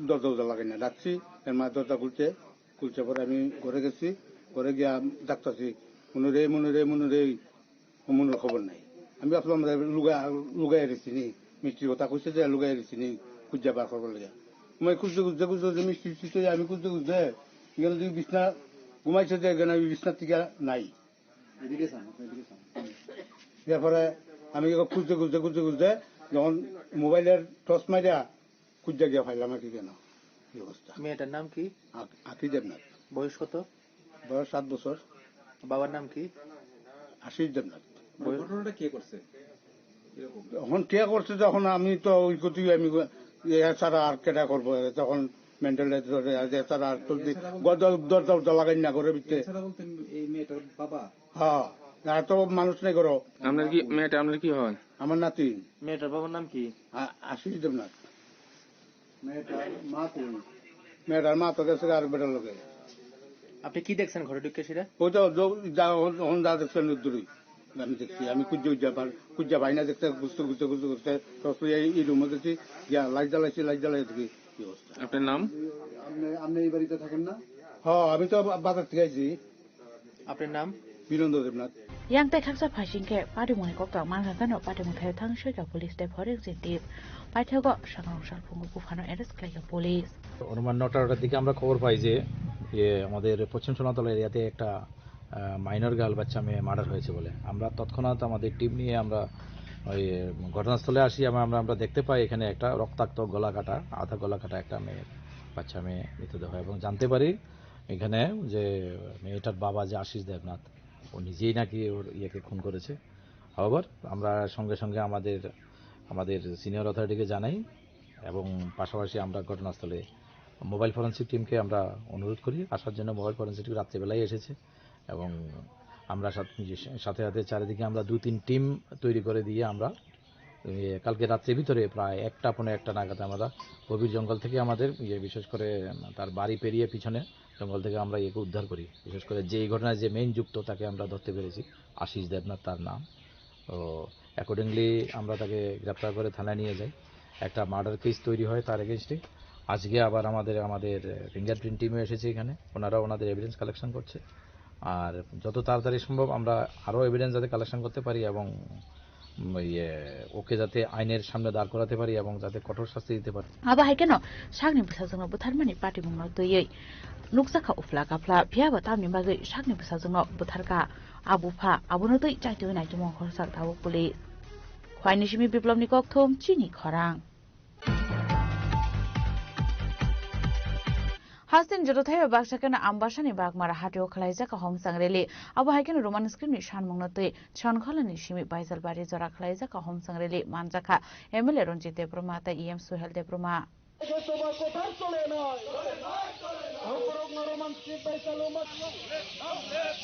দরজা উজা লাগাই না, ডাকছি, এর মা দরজা খুলছে, খুলছে পরে আমি ঘরে গেছি, ঘরে গিয়া ডাকতেছি, "মনু রে, মনু রে, মনু রে।" মনুর খবর নাই। আমি ভাবলাম যে লুগা-, লুগাই রেছিনি, মিষ্টির কথা কইছে যে লুগাই রেছিনি, খুঁজা বার করবার লাগে। আমি খুঁজতে খুঁজতে খুঁজতে খুঁজতে মিষ্টি টিষ্টি তো আমি খুঁজতে খুঁজতে গেলে যে বিছনা ঘুমাইছে যে এখানে আমি বিছনা থেকে নাই। এদিকে চান, আপনি এদিকে চান। এরপরে আমি এবার খুঁজতে খুঁজতে খুঁজতে খুঁজতে যখন মোবাইলের টর্চ মারিয়া খুঁজতে গিয়া পাইলাম আর কি কেন এই অবস্থা। মেয়েটার নাম কি? আ-, আকি দেবনাথ। বয়স কত? বয়স সাত বছর। বাবার নাম কি? আশিস দেবনাথ। মানে বয়স ঘটনাটা কে করছে? এরকম। এখন কে করছে তখন আমি তো ওই কতই আমি এছাড়া আর কেটা করবো, তখন মেন্টাল ধরে আর এছাড়া আর তো এছাড়া বলতে দরজা, দরজা উরজা লাগাই না করে ভিতরে। এছাড়া বলতে এই মেয়েটার বাবা? হ্যাঁ, আর তো মানুষ নেই করো। আপনার কি মেয়েটা, আপনার কি হয়? আমার নাতি। মেয়েটার বাবার নাম কি? আ-, আশিস দেবনাথ। মেয়েটার মা কই? মেয়েটার মা তো গেছে আর বেটার লগে। আপনি কি দেখছেন ঘরে ঢুকে সেটা? ওই তো জ-, যা হন-, হন যা দেখছেন দূরই। আমি দেখছি, আমি কুজ্জা উজ্জা পার-, কুজ্জা ভাই না দেখতে, ঘুরতে, ঘুরতে, ঘুরতে, ঘুরতে, সরাসরি এই, এই রুমে গেছি, গিয়া লাইট জ্বালাইছি, লাইট জ্বালাই দেখি কি অবস্থা। আপনার নাম? আপনি, আপনি এই বাড়িতে থাকেন না? হ্যাঁ, আমি তো বা-, বাজার থেকে আইছি। আপনার নাম? বীরেন্দ্র Debnath. Yang tei khaksa phaising khe patimungni koktwma mankha hwnkhe no patimung thaio thang soikha police tei forensik team. Paithago sangrong salphungo buphano arrest khlaikha police. অনুমান নটার দিকে আমরা খবর পাই যে, ইয়ে, আমাদের পশ্চিম সোনাতলা এরিয়াতে একটা, আহ, মাইনর গার্ল বাচ্চা মেয়ে মার্ডার হয়েছে বলে। আমরা তৎক্ষণাৎ আমাদের টিম নিয়ে আমরা ওই ঘটনাস্থলে আসি এবং আমরা, আমরা দেখতে পাই এখানে একটা রক্তাক্ত গলা কাটা, আধা গলা কাটা একটা মেয়ের, বাচ্চা মেয়ে মৃতদেহ এবং জানতে পারি এখানে যে মেয়েটার বাবা যে আশিস দেবনাথ, ও নিজেই নাকি ওর ইয়েকে খুন করেছে। হাওয়েভার, আমরা সঙ্গে সঙ্গে আমাদের, আমাদের সিনিয়র অথরিটিকে জানাই এবং পাশাপাশি আমরা ঘটনাস্থলে মোবাইল ফরেন্সিক টিমকে আমরা অনুরোধ করি আসার জন্য। মোবাইল ফরেন্সিক টিম রাত্রিবেলাই এসেছে এবং আমরা সাথ-, সাথে সাথে চারিদিকে আমরা দুই তিন টিম তৈরি করে দিয়ে আমরা এ, কালকে রাত্রের ভিতরে প্রায় একটা পৌনে একটা নাগাদ আমরা গভীর জঙ্গল থেকে আমাদের, ইয়ে, বিশেষ করে, উম, তার বাড়ি পেরিয়ে পিছনে জঙ্গল থেকে আমরা ইয়েকে উদ্ধার করি। বিশেষ করে যে এই ঘটনায় যে মেইন যুক্ত, তাকে আমরা ধরতে পেরেছি, আশিস দেবনাথ তার নাম। তো অ্যাকর্ডিংলি আমরা তাকে গ্রেপ্তার করে থানায় নিয়ে যাই। একটা মার্ডার কেস তৈরি হয় তার এগেইনস্টে। আজকে আবার আমাদের, আমাদের ফিঙ্গারপ্রিন্ট টিমও এসেছে এখানে, ওনারা ওনাদের এভিডেন্স কালেকশন করছে। আর যত তাড়াতাড়ি সম্ভব আমরা আরও এভিডেন্স যাতে কালেকশন করতে পারি এবং, উম, ইয়ে, ওকে যাতে আইনের সামনে দাঁড় করাতে পারি এবং যাতে কঠোর শাস্তি দিতে পারি। Abo hai kheno sakni bwsajwkno butharmani patimungno twiwi nukjakha uphla kaphla, phiyaba tamni bagwi sakni bwsajwkno butharkha a bupha, abono twi chaitwi naitwmung khoroksa tabuk police. Khwaini simi Biplobni kokthum, chini khorang. Hasteni joto thaiba baksa kheno Ambasani Bagmara hatio khwlaijak Homsang rally. Abo hai kheno Roman script ni sanmungno twi Sonkholani simi Baijalbari jora khwlaijak Homsang rally manjakha M L A Ranjit Debbarma tei E M Suhel Debbarma. সভা কোথায় চলে নাই? সম্পূর্ণ Roman script ভাই চালু মাত্র।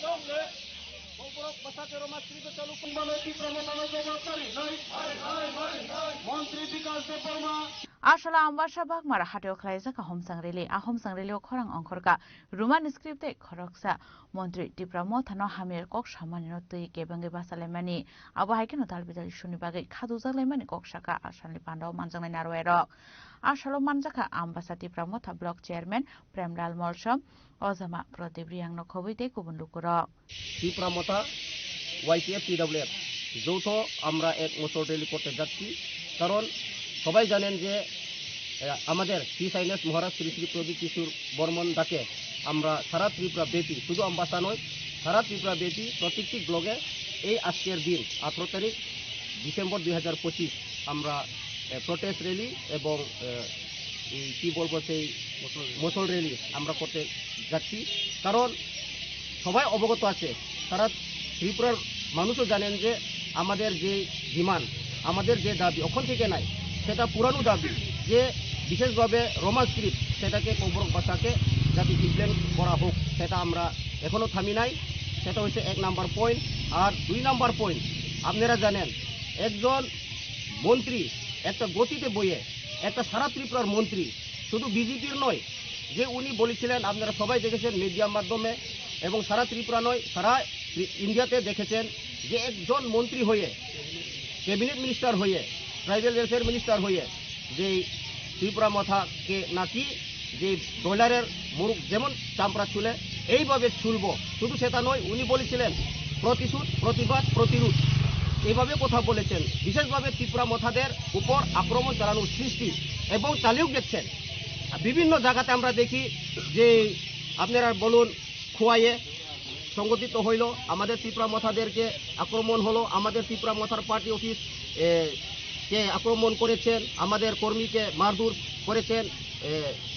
সম্পূর্ণ ভাষাকে রোমান স্ক্রিপ্টে চালু করুন। মানে তীব্র মতামত জবাবদারি নাই। মন্ত্রী বিকাশ Debbarma. Asalo Ambasa Bagmara hatio khlaijak a homsang rally. A homsang rally o khorang ongkhorkha Roman script tei khoroksa montri Tipra Mothano hamya kok samani no twi kebengwi bachalaimani. Abo hai kheno dal bidal issue ni bagwi khadujak laimani kok sakha asalni pandao manjaknai narwai rok. Asalo manjakha Ambasa Tipra Motha block chairman Premlal Molsom, Ojama Pradip Riang no khobwi tei kubun lukurok. Tipra Motha, Y T F, T W F, যৌথ আমরা এক মশাল র‍্যালি করতে যাচ্ছি। কারণ সবাই জানেন যে, এ, আমাদের হিস হাইনেস মহারাজ শ্রী শ্রী প্রদীপ কিশোর বর্মন দাকে আমরা সারা ত্রিপুরা ব্যাপী, শুধু আমবাসা নয়, সারা ত্রিপুরা ব্যাপী প্রত্যেকটি ব্লকে এই আজকের দিন, আঠারো তারিখ ডিসেম্বর দুই হাজার পঁচিশ, আমরা, এ, প্রোটেস্ট র‍্যালি এবং, এ, এই কি বলবো, সেই মশাল র‍্যালি আমরা করতে যাচ্ছি। কারণ সবাই অবগত আছে, সারা ত্রিপুরার মানুষও জানেন যে আমাদের যে ডিমান্ড, আমাদের যে দাবি ওখান থেকে নাই, সেটা পুরানো দাবি, যে বিশেষভাবে রোমান স্ক্রিপ্ট সেটাকে ককবরক ভাষাকে যাতে ইমপ্লিমেন্ট করা হোক, সেটা আমরা এখনো থামি নাই। সেটা হচ্ছে এক নাম্বার পয়েন্ট। আর দুই নাম্বার পয়েন্ট, আপনারা জানেন, একজন মন্ত্রী একটা গতিতে বইয়ে একটা সারা ত্রিপুরার মন্ত্রী, শুধু বিজেপির নয়, যে উনি বলেছিলেন, আপনারা সবাই দেখেছেন মিডিয়ার মাধ্যমে এবং সারা ত্রিপুরা নয়, সারা ত্রি-, ইন্ডিয়াতে দেখেছেন যে একজন মন্ত্রী হয়ে, ক্যাবিনেট মিনিস্টার হয়ে, ট্রাইবাল ওয়েলফেয়ার মিনিস্টার হয়ে যে ত্রিপুরা মথাকে নাকি যে ব্রয়লারের মুরগ যেমন চামড়া ছুলে এইভাবে ছুলবো। শুধু সেটা নয়, উনি বলেছিলেন প্রতিশোধ, প্রতিবাদ, প্রতিরোধ, এইভাবে কথা বলেছেন। বিশেষভাবে ত্রিপুরা মথাদের উপর আক্রমণ চালানোর সৃষ্টি এবং চালিয়েও গেছেন। বিভিন্ন জায়গাতে আমরা দেখি যে আপনারা বলুন, খোয়াইয়ে সংগঠিত হইল, আমাদের ত্রিপুরা মথাদেরকে আক্রমণ হলো, আমাদের ত্রিপুরা মথার পার্টি অফিস, এ, কে আক্রমণ করেছেন, আমাদের কর্মীকে মারধর করেছেন, এ,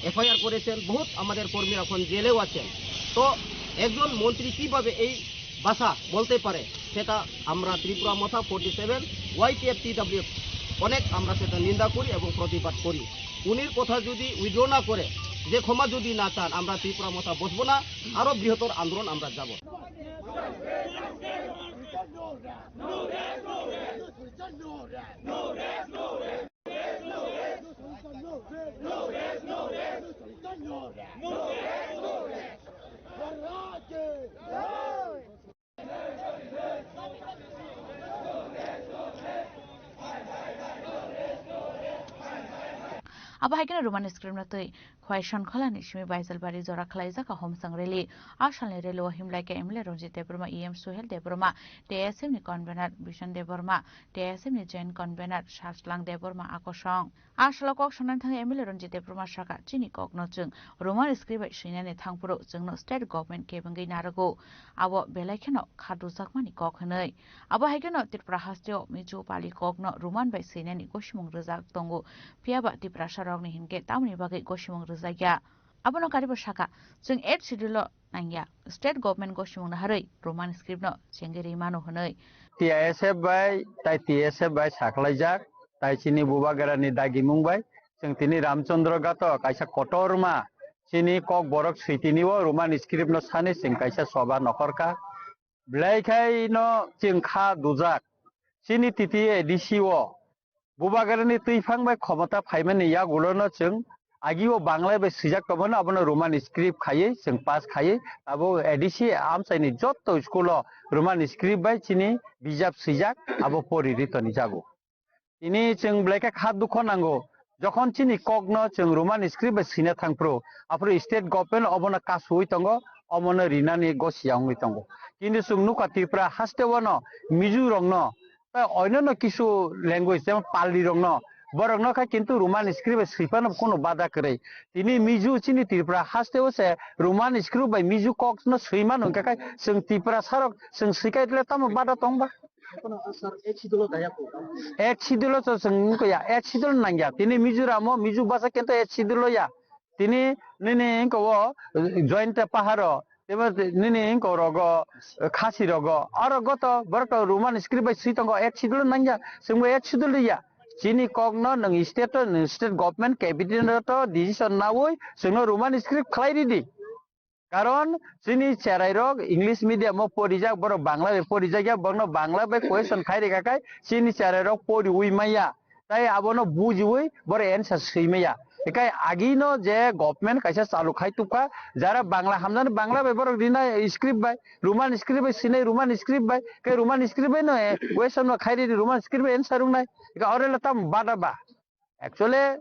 এফআইআর করেছেন, বহুত আমাদের কর্মী এখন জেলেও আছেন। তো একজন মন্ত্রী কিভাবে এই ভাষা বলতে পারে, সেটা আমরা ত্রিপুরা মথা ফর্টি সেভেন ওয়াইটিএফ টিডাব্লিউএফ অনেক আমরা সেটা নিন্দা করি এবং প্রতিবাদ করি। উনির কথা যদি উইথড্র না করে, যে ক্ষমা যদি না চান, আমরা ত্রিপুরা মথা বসবো না, আরো বৃহত্তর আন্দোলন আমরা যাব। Abo hai kheno Roman script no twi Khwaisongkholani simi Baijalbari jora khwlaijak a homsang rally. A salni rally o himlai khe M L A Ranjit Debbarma, E M Suhel Debbarma, T S F ni convener Bishan Debbarma, T S F ni joint convener Sajlang Debbarma a kosong. A salo kok sanani thangwi M L A Ranjit Debbarma sakha, "Chini kokno chwng Roman script bai swinani thangphuru chwngno state government kebengwi narwgo, abo belai kheno kha dujakmani kok," hwnwi. Abo hai kheno Tripura hasteo Mizo Pali kokno Roman bai swinani gosimung rwjak tongo, phiyaba Tiprasa rokni hinkhe tamoni bagwi gosimung rwjakya. Abono karibo sakha, "Chwng eighth schedule o nangya, state government gosimung naharwi Roman script no chengwi rwi mano," hwnwi. T I S F bai, tai T S F bai sakhlaijak, tai chini Bubagrani dagimung bai, chwng tini Ramchandra Ghat o kaisa kotorma chini Kokborok switini o Roman script no sani chwng kaisa soba nokhorkha. Belai khai no chwng kha dujak. Chini titi A D C o Bubagrani twiphang bai khomota phaimani yagulono chwng agi o Bangla bai swijak tongmani, abono Roman script khaiwi chwng pass khaiwi, abo A D C amchaini jotto school o Roman script bai chini bijap swijak, abo pori ri toni jago. Tini chwng belai khe kha dukho nango, jokhon chini kokno chwng Roman script bai swina thangphuru, aphuru state government obono kasuwi tongo, omono rinani gosiya wngwi tongo. Kintu chwng nukha Tripura hasteo no Mizo rokno, tei oinano kisu language, jemon Pali rokno, borokno khe kintu Roman script bai swipano kunu bada kwrwi. Tini Mizo chini Tripura hasteo se Roman script bai Mizo kokno swimano hwnkhe khai chwng Tiprasa rok chwng swikha itile tamo bada tongba? Haikhe no, sir, eighth schedule o daya ko? Eighth schedule o chwng wngkha ya, eighth schedule nangya. Tini Mizoram o Mizo basa kintu eighth schedule o ya. Tini nini wngkha o joint pahar o, tebo nini wngkha o rogo, khasi rogo. Aro goto borok to Roman script bai swi tongo, eighth schedule nangya. Chwngbo eighth schedule ya. Chini kokno nwng state o, nwng state government cabinet o decision naui chwngno Roman script khlai ridi. Karon chini cherai rok English medium o porijak, borok Bangla bai porijak ya, borokno Bangla bai question khai rikha khai chini cherai rok poriui maya. Tai abono bujiui borok answer swi maya. Ekai agino je government kaisa chalu khai tubkha, jara Bangla hamjani Bangla bai borok rinai script bai, Roman script bai sinai Roman script bai, ke Roman script bai no, eh, question no khai ridi Roman script bai answer wngnai. Eka ore le tam bada ba. Actually,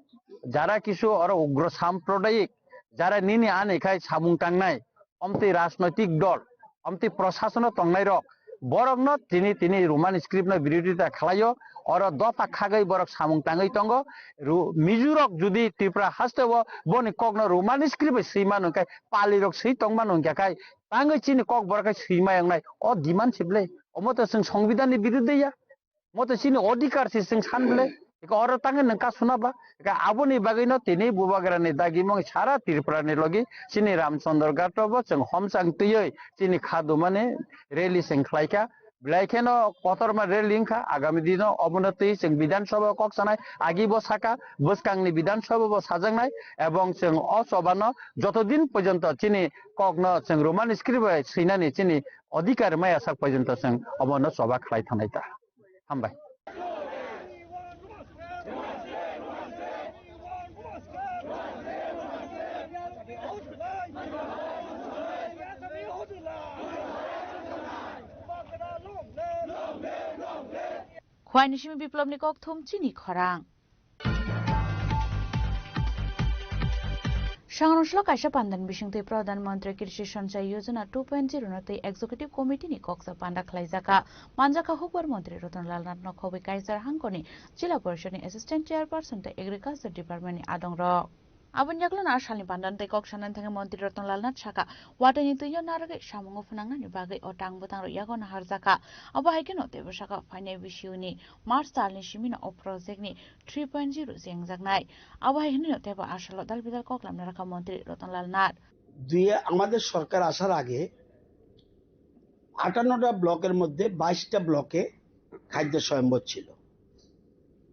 jara kisu oro ugro samprodayik, jara nini ani khai samung tangnai, omtwi rajnoitik dol, omtwi proshasono tongnai rok, borokno tini, tini Roman script no birodita khlaio, oro dopha khagwi borok samung tangwi tongo. Ru-, Mizu rok judi Tripura hasteo boni kokno Roman script bai swi mano hwnkhe, pali rok swi tong mano hwnkhe khai, tangwi chini kok borok khai swi ma wngnai, o demand se ble, omo to chwng Songbidan ni biruddhe ya. Mo to chini odhikar se chwng san ble. Eka oro tangwi nwng ka suna ba. Eka aboni bagwi no tini bubagra ni dagi mong sara Tripura ni logi chini Ramchandra Ghat o bo chwng homchang twiwi chini kha dumani rally chwng khlai kha. Belai kheno kotorma rally wngkha. Agami dino obono twi chwng Bidhan Sabha o kok sanai. Agi bo saka, bwskang ni Bidhan Sabha bo sajaknai. Ebong chwng o choba no joto din porjonto chini kok no chwng Roman script bai swinani chini odhikar maya sak porjonto chwng obono choba khlai thangnai ta. Hambai. Khwaini simi Biplobni kokthum chini khorang. Sangrong salo kaisa pandan bisingtwi Pradhan Mantri Krishi Sanchai Yojana two point zero no tei Executive Committee ni koksa panda khlaijaka. Manjakha hukbar Mantri Ratan Lal Nath no khobwi Kaiser hangkoni Jila Porishad ni Assistant Chairperson tei Agriculture Department ni adongrok. Aboni yaklano a salni pandan tei kok sanani thangwi Mantri Ratan Lal Nath saka, watwi ni twino narwgwi samungo phwnangnani bagwi o tang bwtangrok yago naharjakha. Abo hai kheno teibo saka phainai B C U ni March talni simino o project ni three point zero chengjaknai. Abo hai hwnwi no teibo a salo dal bidal kok lamna rakha Mantri Ratan Lal Nath. দুই আমাদের সরকার আসার আগে আটান্নটা ব্লকের মধ্যে বাইশটা ব্লকে খাদ্য স্বয়ম্বর ছিল।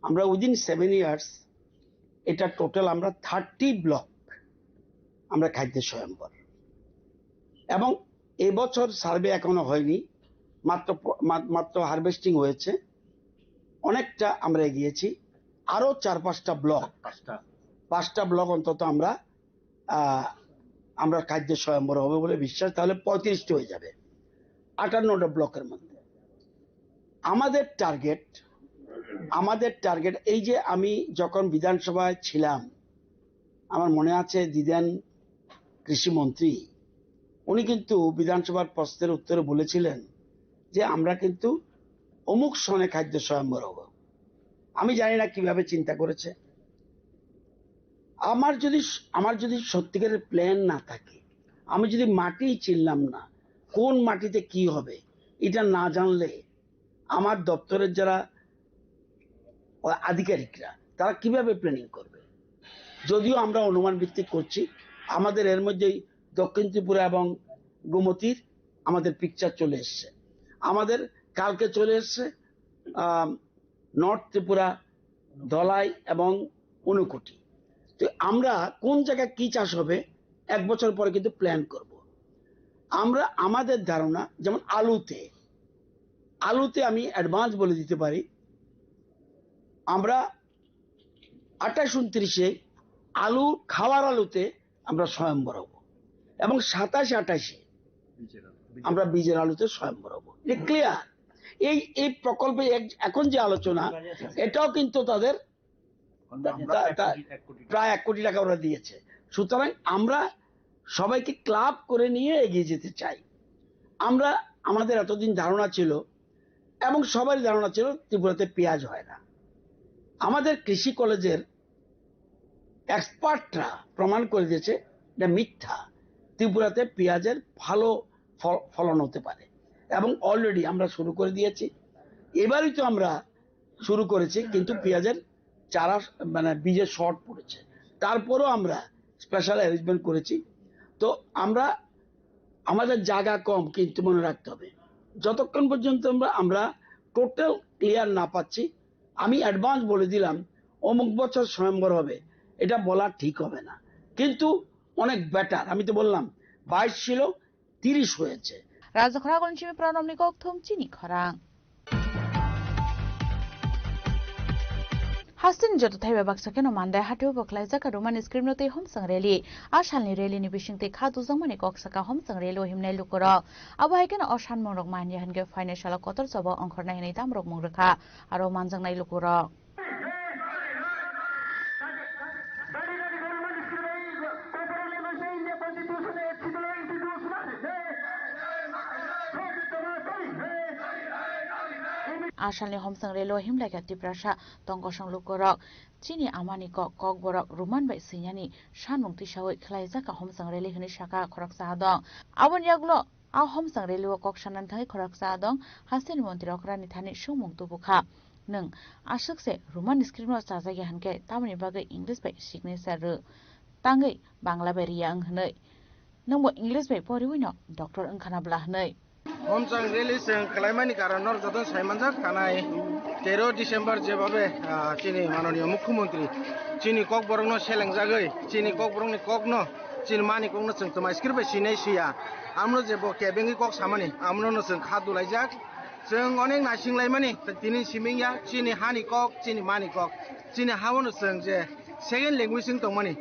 আমরা উইদিন সেভেন ইয়ার্স এটা টোটাল আমরা থার্টি ব্লক আমরা খাদ্য স্বয়ম্বর। এবং এবছর সার্ভে এখনো হয়নি, মাত্র প- মা- মাত্র হারভেস্টিং হয়েছে। অনেকটা আমরা এগিয়েছি। আরও চার পাঁচটা ব্লক, পাঁচটা। পাঁচটা ব্লক অন্তত আমরা আহ, আমরা খাদ্য স্বয়ম্বর হবে বলে বিশ্বাস, তাহলে পঁয়ত্রিশটি হয়ে যাবে আটান্নটা ব্লকের মধ্যে। আমাদের টার্গেট, আমাদের টার্গেট এই যে আমি যখন বিধানসভায় ছিলাম, আমার মনে আছে দিদেন কৃষি মন্ত্রী, উনি কিন্তু বিধানসভার প্রশ্নের উত্তরে বলেছিলেন যে আমরা কিন্তু অমুক সনে খাদ্য স্বয়ম্বর হব। আমি জানি না কিভাবে চিন্তা করেছে। আমার যদি স- আমার যদি সত্যিকারের প্ল্যান না থাকে, আমি যদি মাটি চিনলাম না, কোন মাটিতে কি হবে, এটা না জানলে আমার দপ্তরের যারা আধিকারিকরা, তারা কিভাবে প্ল্যানিং করবে? যদিও আমরা অনুমান ভিত্তিক করছি, আমাদের এর মধ্যেই দক্ষিণ ত্রিপুরা এবং গোমতীর আমাদের পিকচার চলে এসছে। আমাদের কালকে চলে এসছে আহ, নর্থ ত্রিপুরা, ধলাই এবং ঊনকোটি। তো আমরা কোন জায়গায় কি চাষ হবে, এক বছর পরে কিন্তু প্ল্যান করব। আমরা আমাদের ধারণা, যেমন আলুতে, আলুতে আমি অ্যাডভান্স বলে দিতে পারি, আমরা আঠাশ ঊনত্রিশে আলু, খাওয়ার আলুতে আমরা স্বয়ম্বর হব এবং সাতাশে আঠাশে আমরা বীজের আলুতে স্বয়ম্বর হব। এটা ক্লিয়ার। এই এই প্রকল্পে এক- এখন যে আলোচনা, এটাও কিন্তু তাদের তা- তা- প্রায় এক কোটি টাকা ওরা দিয়েছে। সুতরাং আমরা সবাইকে ক্লাব করে নিয়ে এগিয়ে যেতে চাই। আমরা, আমাদের এতদিন ধারণা ছিল এবং সবারই ধারণা ছিল ত্রিপুরাতে পেঁয়াজ হয় না। আমাদের কৃষি কলেজের এক্সপার্টরা প্রমাণ করে দিয়েছে এটা মিথ্যা। ত্রিপুরাতে পেঁয়াজের ভালো ফল- ফলন হতে পারে এবং অলরেডি আমরা শুরু করে দিয়েছি। এবারই তো আমরা শুরু করেছি, কিন্তু পেঁয়াজের চারা, মানে, বীজের শর্ট পড়েছে। তারপরও আমরা স্পেশাল অ্যারেঞ্জমেন্ট করেছি। তো আমরা, আমাদের জায়গা কম, কিন্তু মনে রাখতে হবে, যতক্ষণ পর্যন্ত আমরা আমরা টোটাল ক্লিয়ার না পাচ্ছি, আমি অ্যাডভান্স বলে দিলাম অমুক বছর স্বয়ম্বর হবে, এটা বলা ঠিক হবে না, কিন্তু অনেক বেটার। আমি তো বললাম বাইশ ছিল, তিরিশ হয়েছে। Rajakhora Gonchimi Pranamni kokthum chini khorang. Hasteni joto thaiba baksa kheno mandai hatio bo khlaijak Roman script no tei homsang rally. A salni rally ni bising tei kha dujakmani kok saka homsang rally o himnai lukurok. Abo hai kheno o sanmung rok manya hinkhe phainai salo kotor choba ongkhornai hinwi tamrok mung rwkha aro manjaknai lukurok. Asalni homsang relo himlaikha Tiprasa tongkosong lukurok. Chini amani kok, kokborok Roman bai swinani sanmung tisawi khlaijak homsang rally hinwi saka khoroksa adong. Aboni yagulo a homsang rally o kok sanani thangwi khoroksa adong hasteni montri okrani thani songmung tubukha. Nwng aswk se Roman script no chajakya hinkhe tamoni bagwi English bai signature rw, tangwi Bangla bai riya wng hwnwi. Nwngbo English bai poriwi no doctor wngkhana bla hwnwi. Homsang rally chwng khlaimani karon norok joto sai manjak, thanai tero December jebhabe, ah, chini manoniyo mukhyamantri chini kokborokno selengjagwi, chini kokborokni kokno, chini mani kokno chwng twma script bai sinai siya. Amno je bo kebengwi kok samani, amno no chwng kha dulaijak. Chwng onek naising laimani, tini siming ya, chini hani kok, chini mani kok, chini haono chwng je second language wng tongmani,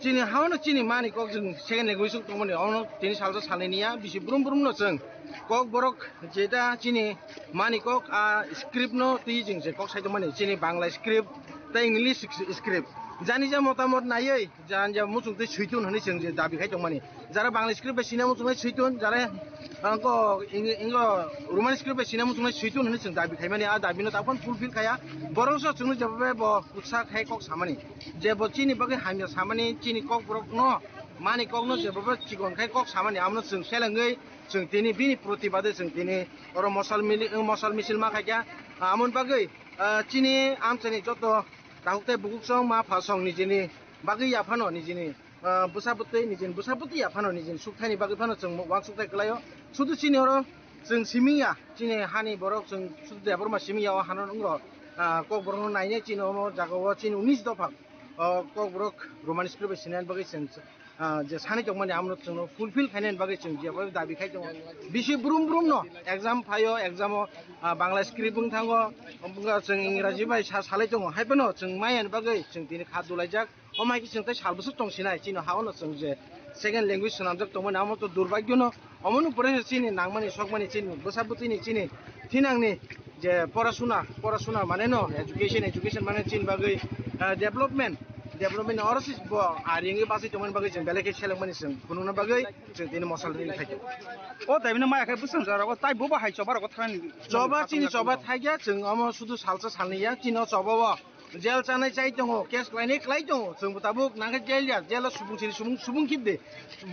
chini haono chini mani kok chwng second language wng tongmani, ono tini salsa salnai niya, bisi brum brum no chwng kok borok jeta chini mani kok a script no twi chwng je kok sai tongmani, chini Bangla script tei English script. Jani ja motamot naiwi, jani ja muchung twi switun hwnwi chwng je dabi khai tongmani. Jara Bangla script bai sina muchungnai switun, jara, ah, ko ing-, ingo Roman script bai sina muchungnai switun hwnwi chwng dabi khaimani, a dabi no taphano fulfill khaya. Borok so chwngno jeba bai bo kutsa khai kok samani. Je bo chini bagwi hamya samani, chini kok borok no, mani kok no je bo chikon khai kok samani, amno chwng selengwi chwng tini bini protibade chwng tini oro mosal mili-, mosal misil ma khaikha. Amoni bagwi, ah, chini amchani joto takhuk tei bukhuk song ma pha song nijini bagwi yaphano nijini ah, bwsa bwtwi nijini bwsa bwtwi ya phano nijini sukthai ni bagwi phano chwng uansukthai kwlaio. Sudu chini oro chwng simi ya, chini hani borok chwng sudu Debbarma simi ya, o hano wngro, ah, kokborok no nainai chini omo jaga o chini unis dopha, o kokborok Roman script bai sinani bagwi chwng, ah, je sani tongmani amno chwngno fulfill khainani bagwi chwng jeba dabi khai tongo. Bisi brum brum no exam phaio, exam o, ah, Bangla script wng thango, wngkha chwng Ingraji bai sa salai tongo, hai phano chwng maya ni bagwi chwng tini kha dulaijak. Omo hai khe chwng tei sal bwswk tong sinai, chini ha-o no chwng je second language swnamjak tongmani, amo to durbagyo no. Omo no pore chini nangmani, sokmani, chini bwsa bwtwini, chini thinangni je porasuna, porasuna mane no, education, education mane chini bagwi, ah, development, development oro se bo ari wngwi bachai tongmani bagwi chwng belai khe selengmani chwng phunukna bagwi chwng tini mosal rini khaikhe. O taibino maya khe bwswng jora o tai bo bo hai choba rogo thani. Choba chini choba thaikya chwng omo sudu salsa salni ya, chini o choba o. Jail chanai chai tongo, case khlainai khlai tongo, chwngbo tabuk nangkhe jail ya, jail o subung sini subung, subung khibde.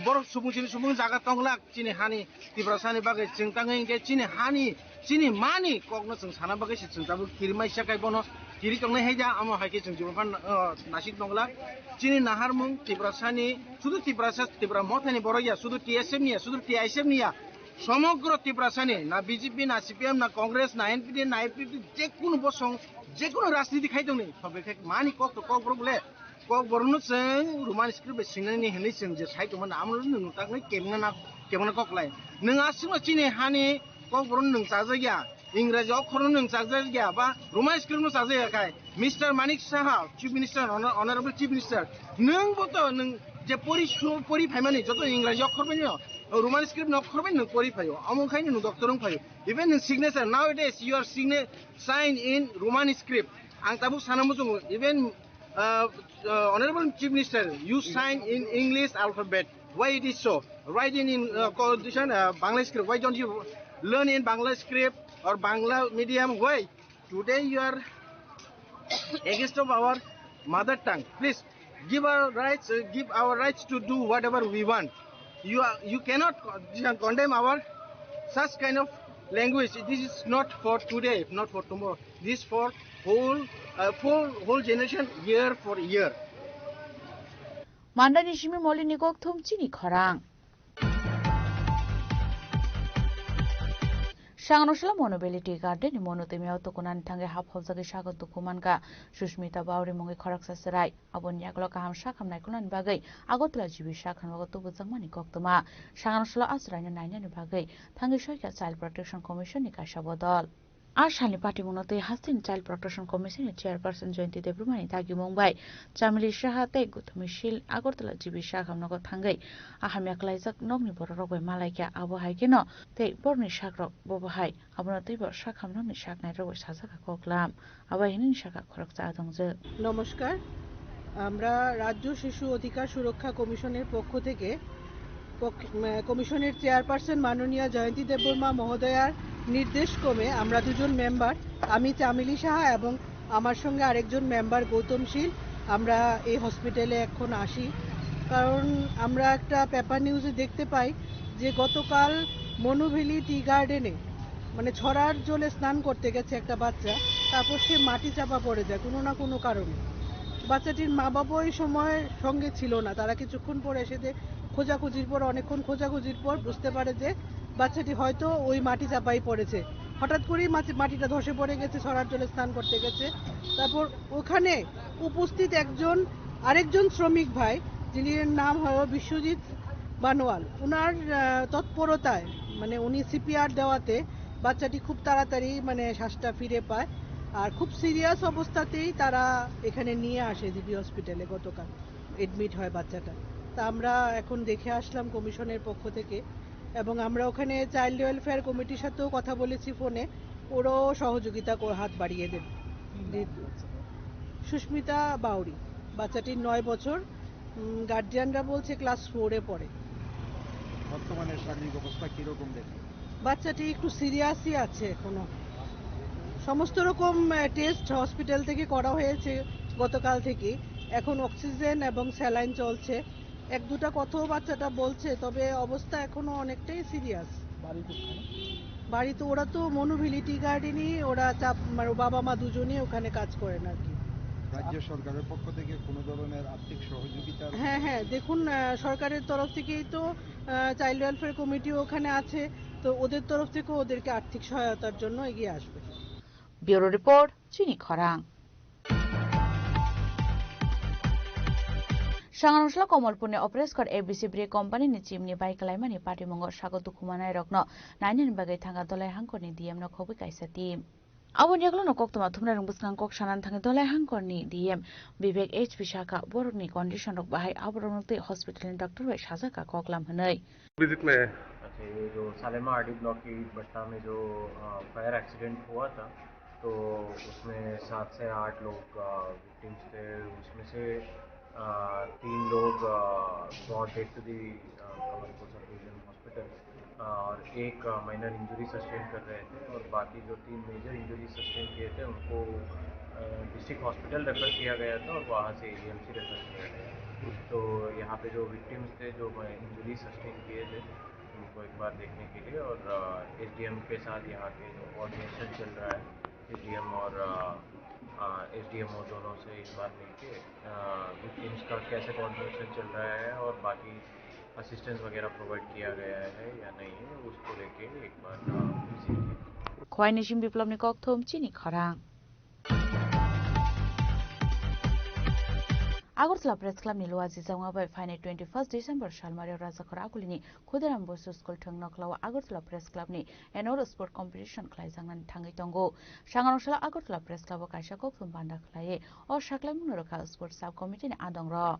Borok subung sini subung jaga tonglak, chini hani Tiprasani bagwi chwng tangwi hinkhe chini hani, chini mani kokno chwng sana bagwi se chwng tabuk kirimaisa khai bono kiri tongnai haida, amo hai khe chwng jibon phan, o, nasik tonglak. Chini naharmung Tiprasani, sudu Tiprasa, Tipra mothani borok ya, sudu T S F ni ya, sudu T I S F ni ya, Somogro Tiprasani, na B J P, na C P M, na Congress, na N P D, na I P F T, jekunu bosong, jekunu rajniti khai tongni, sobe khai mani kok to kok borok le, kok borok no chwng Roman script bai singnani hinwi chwng je sai tongmani, amo no nwng taknai kebengna na, kebengna kok lai. Nwng aswkno chini hani kok borok no nwng chajak ya, Ingraji okhor no nwng chajak ya, ba Roman script no chajak ya khai. Mister Manik Saha, Chief Minister, Honor-, Honorable Chief Minister, nwng bo to nwng je pori su-, pori phaimani joto Ingraji okhor bai no, Roman script no okhor bai nwng pori phaio. Omo khai nwng doctor wng phaio. Even nwng signature, nowadays you are signa-, sign in Roman script. Ang tabuk sana muchungo, even, uh, uh, Honorable Chief Minister, you sign in English alphabet. Why it is so? Write in, in, uh, constitution, uh, Bangla script. Why don't you learn in Bangla script or Bangla medium? Why? Today you are against of our mother tongue. Please give our rights, uh, give our rights to do whatever we want. You are, you cannot co-, condemn our such kind of language. This is not for today, not for tomorrow. This is for whole, uh, for whole generation, year for year. Mandani simi moli ni kok thum chini khorang. Sanganasla Mono Valley Tea Garden ni Mono twimio tukunani thangwi hap hopjagwi sago tuku mankha Sushmita Bauri mungwi khoroksa chwrai. Aboni yagulo kaham sakham naikolnani bagwi Agartala G B sakham rogo tubujakmani koktwma. Sanganasla a chwraino nainani bagwi thangwi soikha Child Protection Commission ni kaisa bodol. A salni patimungno twi hasteni Child Protection Commission ni Chairperson Jayanti Debbarma ni dagimung bai Chamili Saha tei Gotami Sil Agartala G B sakham nogo thangwi a hamya khlaijak nokni bororok bai malaikha, abo hai kheno tei borokni sakrok bobo hai. Abono teibo sakham nokni saknairok bai sajak koklam. Abo hinwi sakha khoroksa adongjak. নমস্কার। আমরা রাজ্য শিশু অধিকার সুরক্ষা কমিশনের পক্ষ থেকে পক্ষ-, উম, কমিশনের চেয়ারপারসন মাননীয়া জয়ন্তী দেববর্মা মহোদয়ার নির্দেশ ক্রমে আমরা দুজন মেম্বার, আমি চামেলি সাহা এবং আমার সঙ্গে আরেকজন মেম্বার গৌতম শীল, আমরা এই হসপিটালে এখন আসি। কারণ আমরা একটা পেপার নিউজে দেখতে পাই যে গতকাল মনু ভ্যালি টি গার্ডেনে, মানে, ছড়ার জলে স্নান করতে গেছে একটা বাচ্চা, তারপর সে মাটি চাপা পড়ে যায় কোনো না কোনো কারণে। বাচ্চাটির মা বাবা ওই সময় সঙ্গে ছিল না, তারা কিছুক্ষণ পরে এসে দে-, খোঁজাখুঁজির পর, অনেকক্ষণ খোঁজাখুঁজির পর বুঝতে পারে যে বাচ্চাটি হয়তো ওই মাটি চাপাই পড়েছে। হঠাৎ করেই মাটি, মাটিটা ধসে পড়ে গেছে, ছড়ার জলে স্নান করতে গেছে। তারপর ওখানে উপস্থিত একজন, আরেকজন শ্রমিক ভাই, যিনি নাম হলো বিশ্বজিৎ বানোয়াল, ওনার, আহ, তৎপরতায়, মানে, উনি সিপিআর দেওয়াতে বাচ্চাটি খুব তাড়াতাড়ি, মানে, শ্বাসটা ফিরে পায়। আর খুব সিরিয়াস অবস্থাতেই তারা এখানে নিয়ে আসে জিবি হসপিটালে গতকাল। অ্যাডমিট হয় বাচ্চাটা। তা আমরা এখন দেখে আসলাম কমিশনের পক্ষ থেকে, এবং আমরা ওখানে চাইল্ড ওয়েলফেয়ার কমিটির সাথেও কথা বলেছি ফোনে, ওরাও সহযোগিতা কো-, হাত বাড়িয়ে দেবে। সুস্মিতা বাউরি, বাচ্চাটির নয় বছর, উম, গার্জিয়ানরা বলছে ক্লাস ফোরে পড়ে। বর্তমানে শারীরিক অবস্থা কিরকম দেখলেন? বাচ্চাটি একটু সিরিয়াসই আছে এখনো। সমস্ত রকম, আহ, টেস্ট হসপিটাল থেকে করা হয়েছে গতকাল থেকে। এখন অক্সিজেন এবং স্যালাইন চলছে। এক দুটা কথাও বাচ্চাটা বলছে, তবে অবস্থা এখনো অনেকটাই সিরিয়াস। বাড়ি কোথায়? বাড়ি তো, ওরা তো মনু ভ্যালি টি গার্ডেনই, ওরা চাপ-, মানে, বাবা মা দুজনেই ওখানে কাজ করেন আর কি। রাজ্য সরকারের পক্ষ থেকে কোনো ধরনের আর্থিক সহযোগিতা? হ্যাঁ, হ্যাঁ, দেখুন, আহ, সরকারের তরফ থেকেই তো, আহ, চাইল্ড ওয়েলফেয়ার কমিটিও ওখানে আছে, তো ওদের তরফ থেকেও ওদেরকে আর্থিক সহায়তার জন্য এগিয়ে আসবে। Bureau report, Chini Khorang. Sanganasla Komolpurni Operaskor A B C Brewery Company ni chimni bai kalaimani patimungo sago dukhu manairokno nainani bagwi thangkha Dolai Hangkorni D M no khobwi kaisa team. Aboni yagulono koktwma thumnairok bwskang kok sanani thangwi Dolai Hangkorni D M Vivek H P sakha, borokni condition rok bahai, aborokno twi hospital ni doctor bai sajakha koklam hwnwi. Visit में है। अच्छा, ये जो सालेमा RD block के ईट भट्टा में जो, अ, फायर एक्सीडेंट हुआ था, तो उसमें सात से आठ लोग, अ, विक्टिम्स थे। उसमें से, अ, तीन लोग, अ, brought dead to the, a, Kamalpur sub division hospital, अ, और एक, अ, माइनर इंजरी सस्टेन कर रहे थे, और बाकी जो तीन मेजर इंजरी सस्टेन किए थे, उनको, अ, डिस्ट्रिक्ट हॉस्पिटल रेफर किया गया था और वहाँ से एजीएमसी रेफर किया गया। तो यहाँ पे जो विक्टिम्स थे, जो इंजरी सस्टेन किए थे, उनको एक बार देखने के लिए, और, अ, एसडीएम के साथ यहाँ के जो कोऑर्डिनेशन चल रहा है, एसडीएम और, अ, अ, एसडीएमओ दोनों से एक बार मिलके, अ, विक्टिम्स का कैसे कोऑर्डिनेशन चल रहा है और बाकी असिस्टेंस वगैरह प्रोवाइड किया गया है या नहीं है, उसको लेके एक बार, अ, विजिट किया। Khwaini sim biplobni kokthum Chini Khorang. Agartala Press Club ni luaji jangma bai phainai twenty first December salmario Rajakhor Akulini Khudiram Boys School thwng nokhlao Agartala Press Club ni annual sport competition khlaijaknani thangwi tongo. Sanganasla Agartala Press Club o kaisa kokthum panda khlaiwi o saklaimungno rwkha sport sub committee ni adongrok.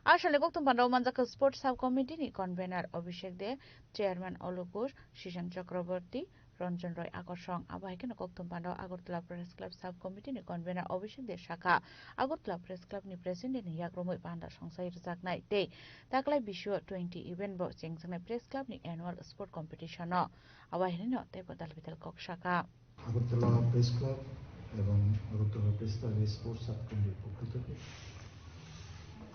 A salni kokthum pandao manjakha Sports Sub Committee ni Convener Abhishek De, Chairman Olokur, Sishan Chakraborty, Ranjan Roy Akorsong. Abo hai kheno kokthum pandao Agartala Press Club Sub Committee ni Convener Abhishek De sakha, Agartala Press Club ni President ni yakromwi panda songsai rwjaknai tei taklai bisio twenty event bo chengjaknai Press Club ni Annual Sport Competition no. Abo hai hinwi no teibo dalbidal kok sakha. Agartala press club এবং আগরতলা প্রেস ক্লাবের sports sub কমিটির পক্ষ থেকে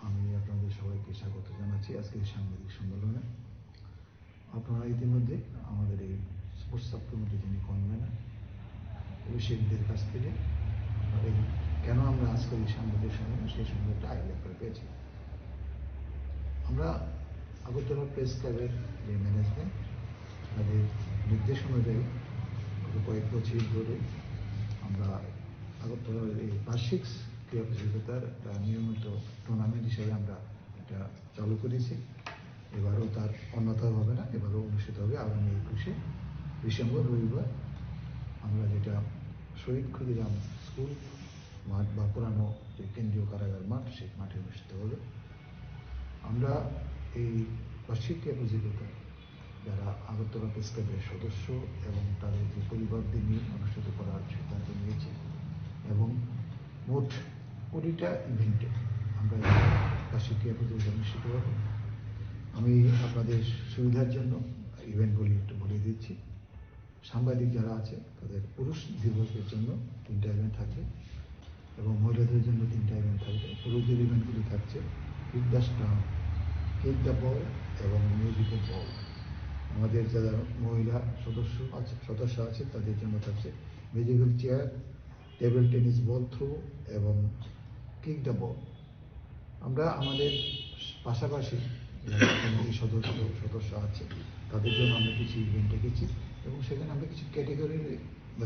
আমি আপনাদের সবাইকে স্বাগত জানাচ্ছি আজকের সাংবাদিক সম্মেলনে। আপনারা ইতিমধ্যে আমাদের এই স্পোর্টস সাব কমিটির যিনি কনভেনার, অভিষেকদের কাছ থেকে এই কেন আমরা আজকের এই সাংবাদিক সম্মেলন, সেই সম্পর্কে আইডিয়া করে পেয়েছেন। আমরা আগরতলা প্রেস ক্লাবের যে ম্যানেজমেন্ট, তাদের নির্দেশ অনুযায়ী কয়েক বছর ধরে আমরা আগরতলার এই বার্ষিক ক্রীড়া প্রতিযোগিতার একটা নিয়মিত টুর্নামেন্ট হিসেবে আমরা এটা চালু করেছি। এবারও তার অন্যথা হবে না, এবারও অনুষ্ঠিত হবে আগামী একুশে ডিসেম্বর, রবিবার। আমরা যেটা শহীদ ক্ষুদিরাম স্কুল মাঠ বা পুরানো যে কেন্দ্রীয় কারাগার মাঠ, সেই মাঠে অনুষ্ঠিত হবে। আমরা এই বার্ষিক ক্রীড়া প্রতিযোগিতা যারা আগরতলা প্রেস ক্লাবের সদস্য এবং তাদের যে পরিবারদের নিয়ে অনুষ্ঠিত করার সিদ্ধান্ত নিয়েছি এবং মোট কুড়িটা ইভেন্টে আমরা এই বার্ষিক ক্রীড়া প্রতিযোগিতা অনুষ্ঠিত হবে। আমি আপনাদের সুবিধার জন্য ইভেন্টগুলি একটু বলে দিচ্ছি। সাংবাদিক যারা আছে তাদের পুরুষ দিবসের জন্য তিনটা ইভেন্ট থাকবে এবং মহিলাদের জন্য তিনটা ইভেন্ট থাকবে। পুরুষদের ইভেন্টগুলি থাকছে kick the stump, kick the ball এবং মিউজিক্যাল বল। আমাদের যারা মহিলা সদস্য আছে, সদস্য আছে তাদের জন্য থাকছে musical chair, table tennis ball throw এবং কিক দ্য বল। আমরা আমাদের পাশাপাশি যারা কমিটির সদস্য, সদস্য আছে, তাদের জন্য আমরা কিছু ইভেন্ট রেখেছি এবং সেখানে আমরা কিছু ক্যাটাগরি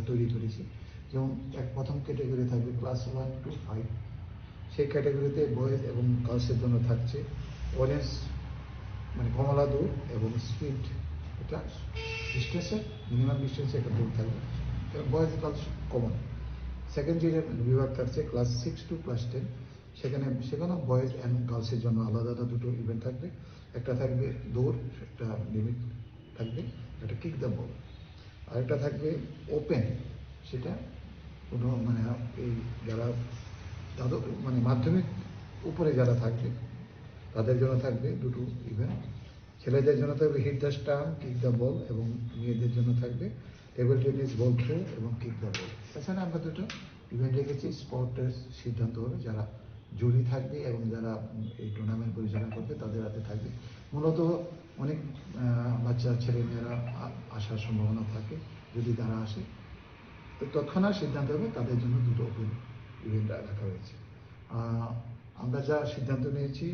তৈরি করেছি। যেমন এক প্রথম ক্যাটাগরি থাকবে ক্লাস ওয়ান টু ফাইভ, সেই ক্যাটাগরিতে বয়েজ এবং গার্লসের জন্য থাকছে অরেঞ্জ, মানে কমলা দৌড় এবং স্প্রিন্ট, এটা ডিস্টেন্সের মিনিমাম ডিস্টেন্সে একটা দৌড় থাকবে এবং বয়েজ গার্লস কমন। সেকেন্ড যে বিভাগ থাকছে class six to class ten, সেখানে, সেখানেও বয়েজ অ্যান্ড গার্লসের জন্য আলাদা আলাদা দুটো ইভেন্ট থাকবে। একটা থাকবে দৌড়, একটা লিমিট থাকবে, একটা কিক দ্য বল। আরেকটা থাকবে ওপেন, সেটা কোনো মানে এই যারা তাদের মানে মাধ্যমিক উপরে যারা থাকবে তাদের জন্য থাকবে দুটো ইভেন্ট। ছেলেদের জন্য থাকবে hit the stump, kick the ball এবং মেয়েদের জন্য থাকবে টেবিল টেনিস বল থ্রো এবং কিক দ্য বল। এছাড়া আমরা দুটো ইভেন্ট রেখেছি, স্পটের সিদ্ধান্ত হবে যারা জুরি থাকবে এবং যারা এই টুর্নামেন্ট পরিচালনা করবে তাদের হাতে থাকবে। মূলত অনেক বাচ্চা ছেলেমেয়েরা আসার সম্ভাবনা থাকে। যদি তারা আসে তো তৎক্ষণাৎ সিদ্ধান্ত হবে তাদের জন্য দুটো ওপেন ইভেন্ট রাখা হয়েছে। আমরা যা সিদ্ধান্ত নিয়েছি,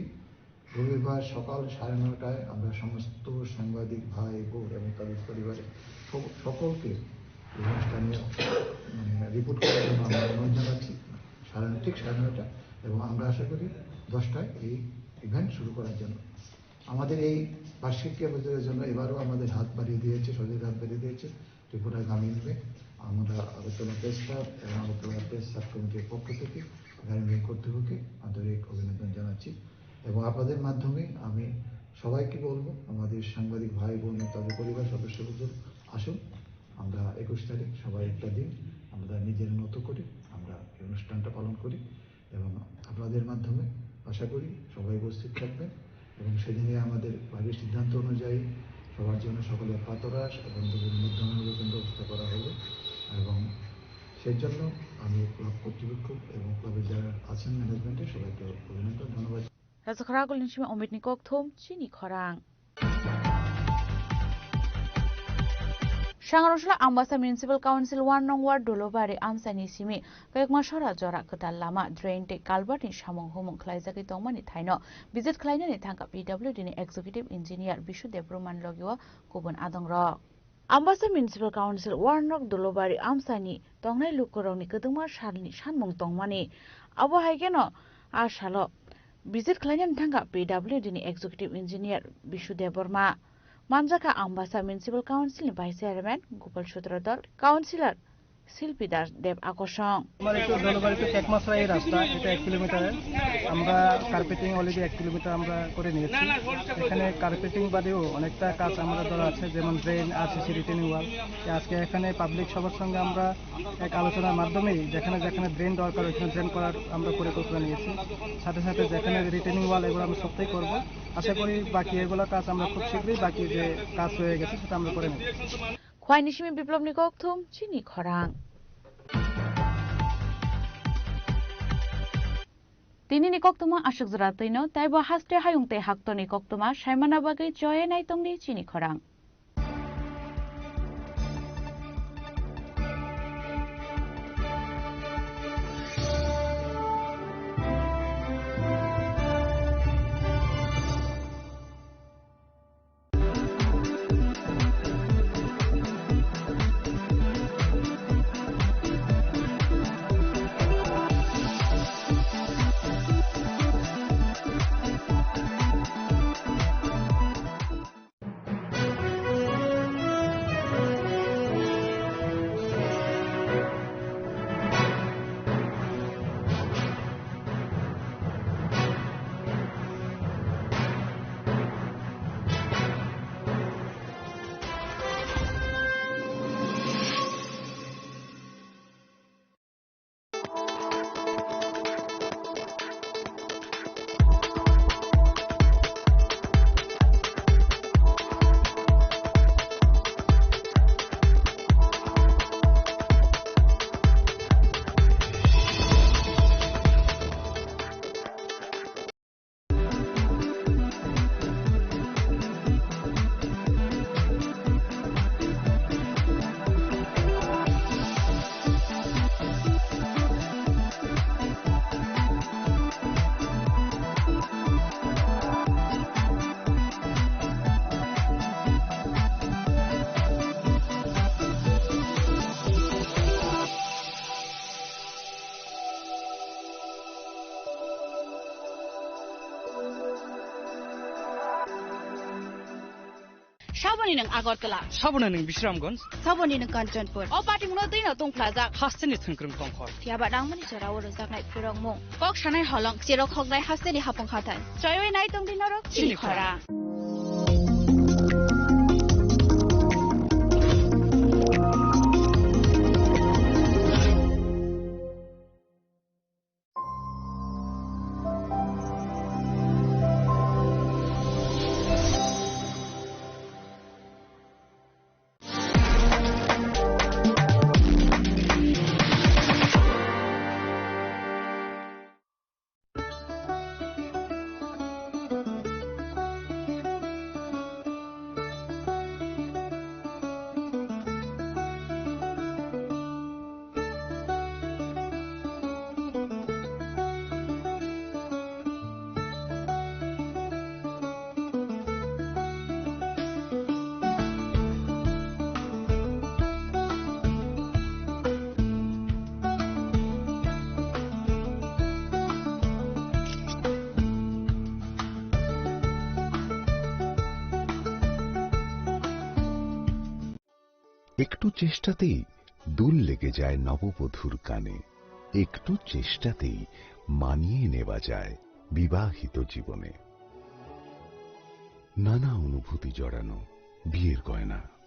রবিবার সকাল সাড়ে নটায় আমরা সমস্ত সাংবাদিক ভাই বোন এবং তাদের পরিবারের সকলকে অনুষ্ঠানে মানে রিপোর্ট করার জন্য আমরা অনুরোধ জানাচ্ছি সাড়ে ঠিক সাড়ে নটা। এবং আমরা আশা করি দশটায় এই ইভেন্ট শুরু করার জন্য। আমাদের এই বার্ষিক ক্রীড়া প্রতিযোগিতার জন্য এবারও আমাদের হাত বাড়িয়ে দিয়েছে, সহযোগিতা হাত বাড়িয়ে দিয়েছে ত্রিপুরা গ্রামীণ ব্যাংক। আমরা আগরতলা প্রেস ক্লাব এবং আগরতলা প্রেস সাব কমিটির পক্ষ থেকে গ্রামীণ ব্যাংক কর্তৃপক্ষকে আন্তরিক অভিনন্দন জানাচ্ছি। এবং আপনাদের মাধ্যমে আমি সবাইকে বলবো, আমাদের সাংবাদিক ভাই বোন এবং তাদের পরিবার সদস্যবৃন্দ, আসুন আমরা একুশ তারিখ সবাই একটা দিন আমরা নিজের মতো করে আমরা এই অনুষ্ঠানটা পালন করি এবং আপনাদের মাধ্যমে আশা করি সবাই উপস্থিত থাকবেন এবং সেদিনে আমাদের বাড়ির সিদ্ধান্ত অনুযায়ী সবার জন্য সকালে প্রাতরাশ এবং দুপুরে মধ্যাহ্ন ভোজনের ব্যবস্থা করা হবে। এবং সেই জন্য আমি ক্লাব কর্তৃপক্ষ এবং ক্লাবের যারা আছেন ম্যানেজমেন্টে সবাইকে অভিনন্দন, ধন্যবাদ। Rajakhara Golden Sima Omit ni kokthum chini khorang. Sangrosla Ambasa Municipal Council one nong ward Dolobari amchaini simi kayokma sora jora kwtal lama, drain tei culvert ni samung humung khlaijagwi tongmani thaino visit khlainani thangkha P W D ni Executive Engineer Bishu Debbarma ni logi o kubun adongrok. Ambasa Municipal Council one nong Dolobari amchaini tongnai lukurokni kwdwkma salni sanmung tongmani, abo hai kheno a salo visit khlainani thangkha P W D ni Executive Engineer Bishu Debbarma. Manjakha Ambasa Municipal Council ni Vice Chairman Gopal Sutradhar, Councilor Silpi Das Deb Akosong. আমার একটু ডলবাড়ি টু চেকমাছড়া এই রাস্তা, এটা এক কিলোমিটারের। আমরা কার্পেটিং অলরেডি এক কিলোমিটার আমরা করে নিয়েছি। এখানে কার্পেটিং বাদেও অনেকটা কাজ আমাদের ধরা আছে, যেমন ড্রেন, আরসিসি, রিটেনিং ওয়াল। আজকে এখানে পাবলিক সবার সঙ্গে আমরা এক আলোচনার মাধ্যমেই যেখানে যেখানে ড্রেন দরকার, ওইখানে ড্রেন করার আমরা পরিকল্পনা নিয়েছি। সাথে সাথে যেখানে রিটেনিং ওয়াল, এগুলো আমরা সবটাই করব। আশা করি বাকি এগুলো কাজ আমরা খুব শীঘ্রই, বাকি যে কাজ হয়ে গেছে, সেটা আমরা করে নেব। Khwaini simi Biplobni kokthum chini khorang. Tinini koktwma aswk jora twino, taibo haste hayung tei haktorni koktwma saimana bagwi choye naitongdi chini khorang. Saboni nwng Agartala. Saboni nwng Bisramganj. Saboni nwng Kanchanpur. O patimungno twino tungphlajak. Hasteni thwngkwrwng tongkhor. Phiyaba nangmani jorao rwjaknai phwrwngmung. Kok sanai holong, cherok hoknai hasteni hapung hathai. Choiwi nai tongdi norok chini chini khorang. Khorang. একটু চেষ্টাতেই দুল লেগে যায় নববধূর কানে। একটু চেষ্টাতেই মানিয়ে নেওয়া যায় বিবাহিত জীবনে। নানা অনুভূতি জড়ানো বিয়ের গয়না।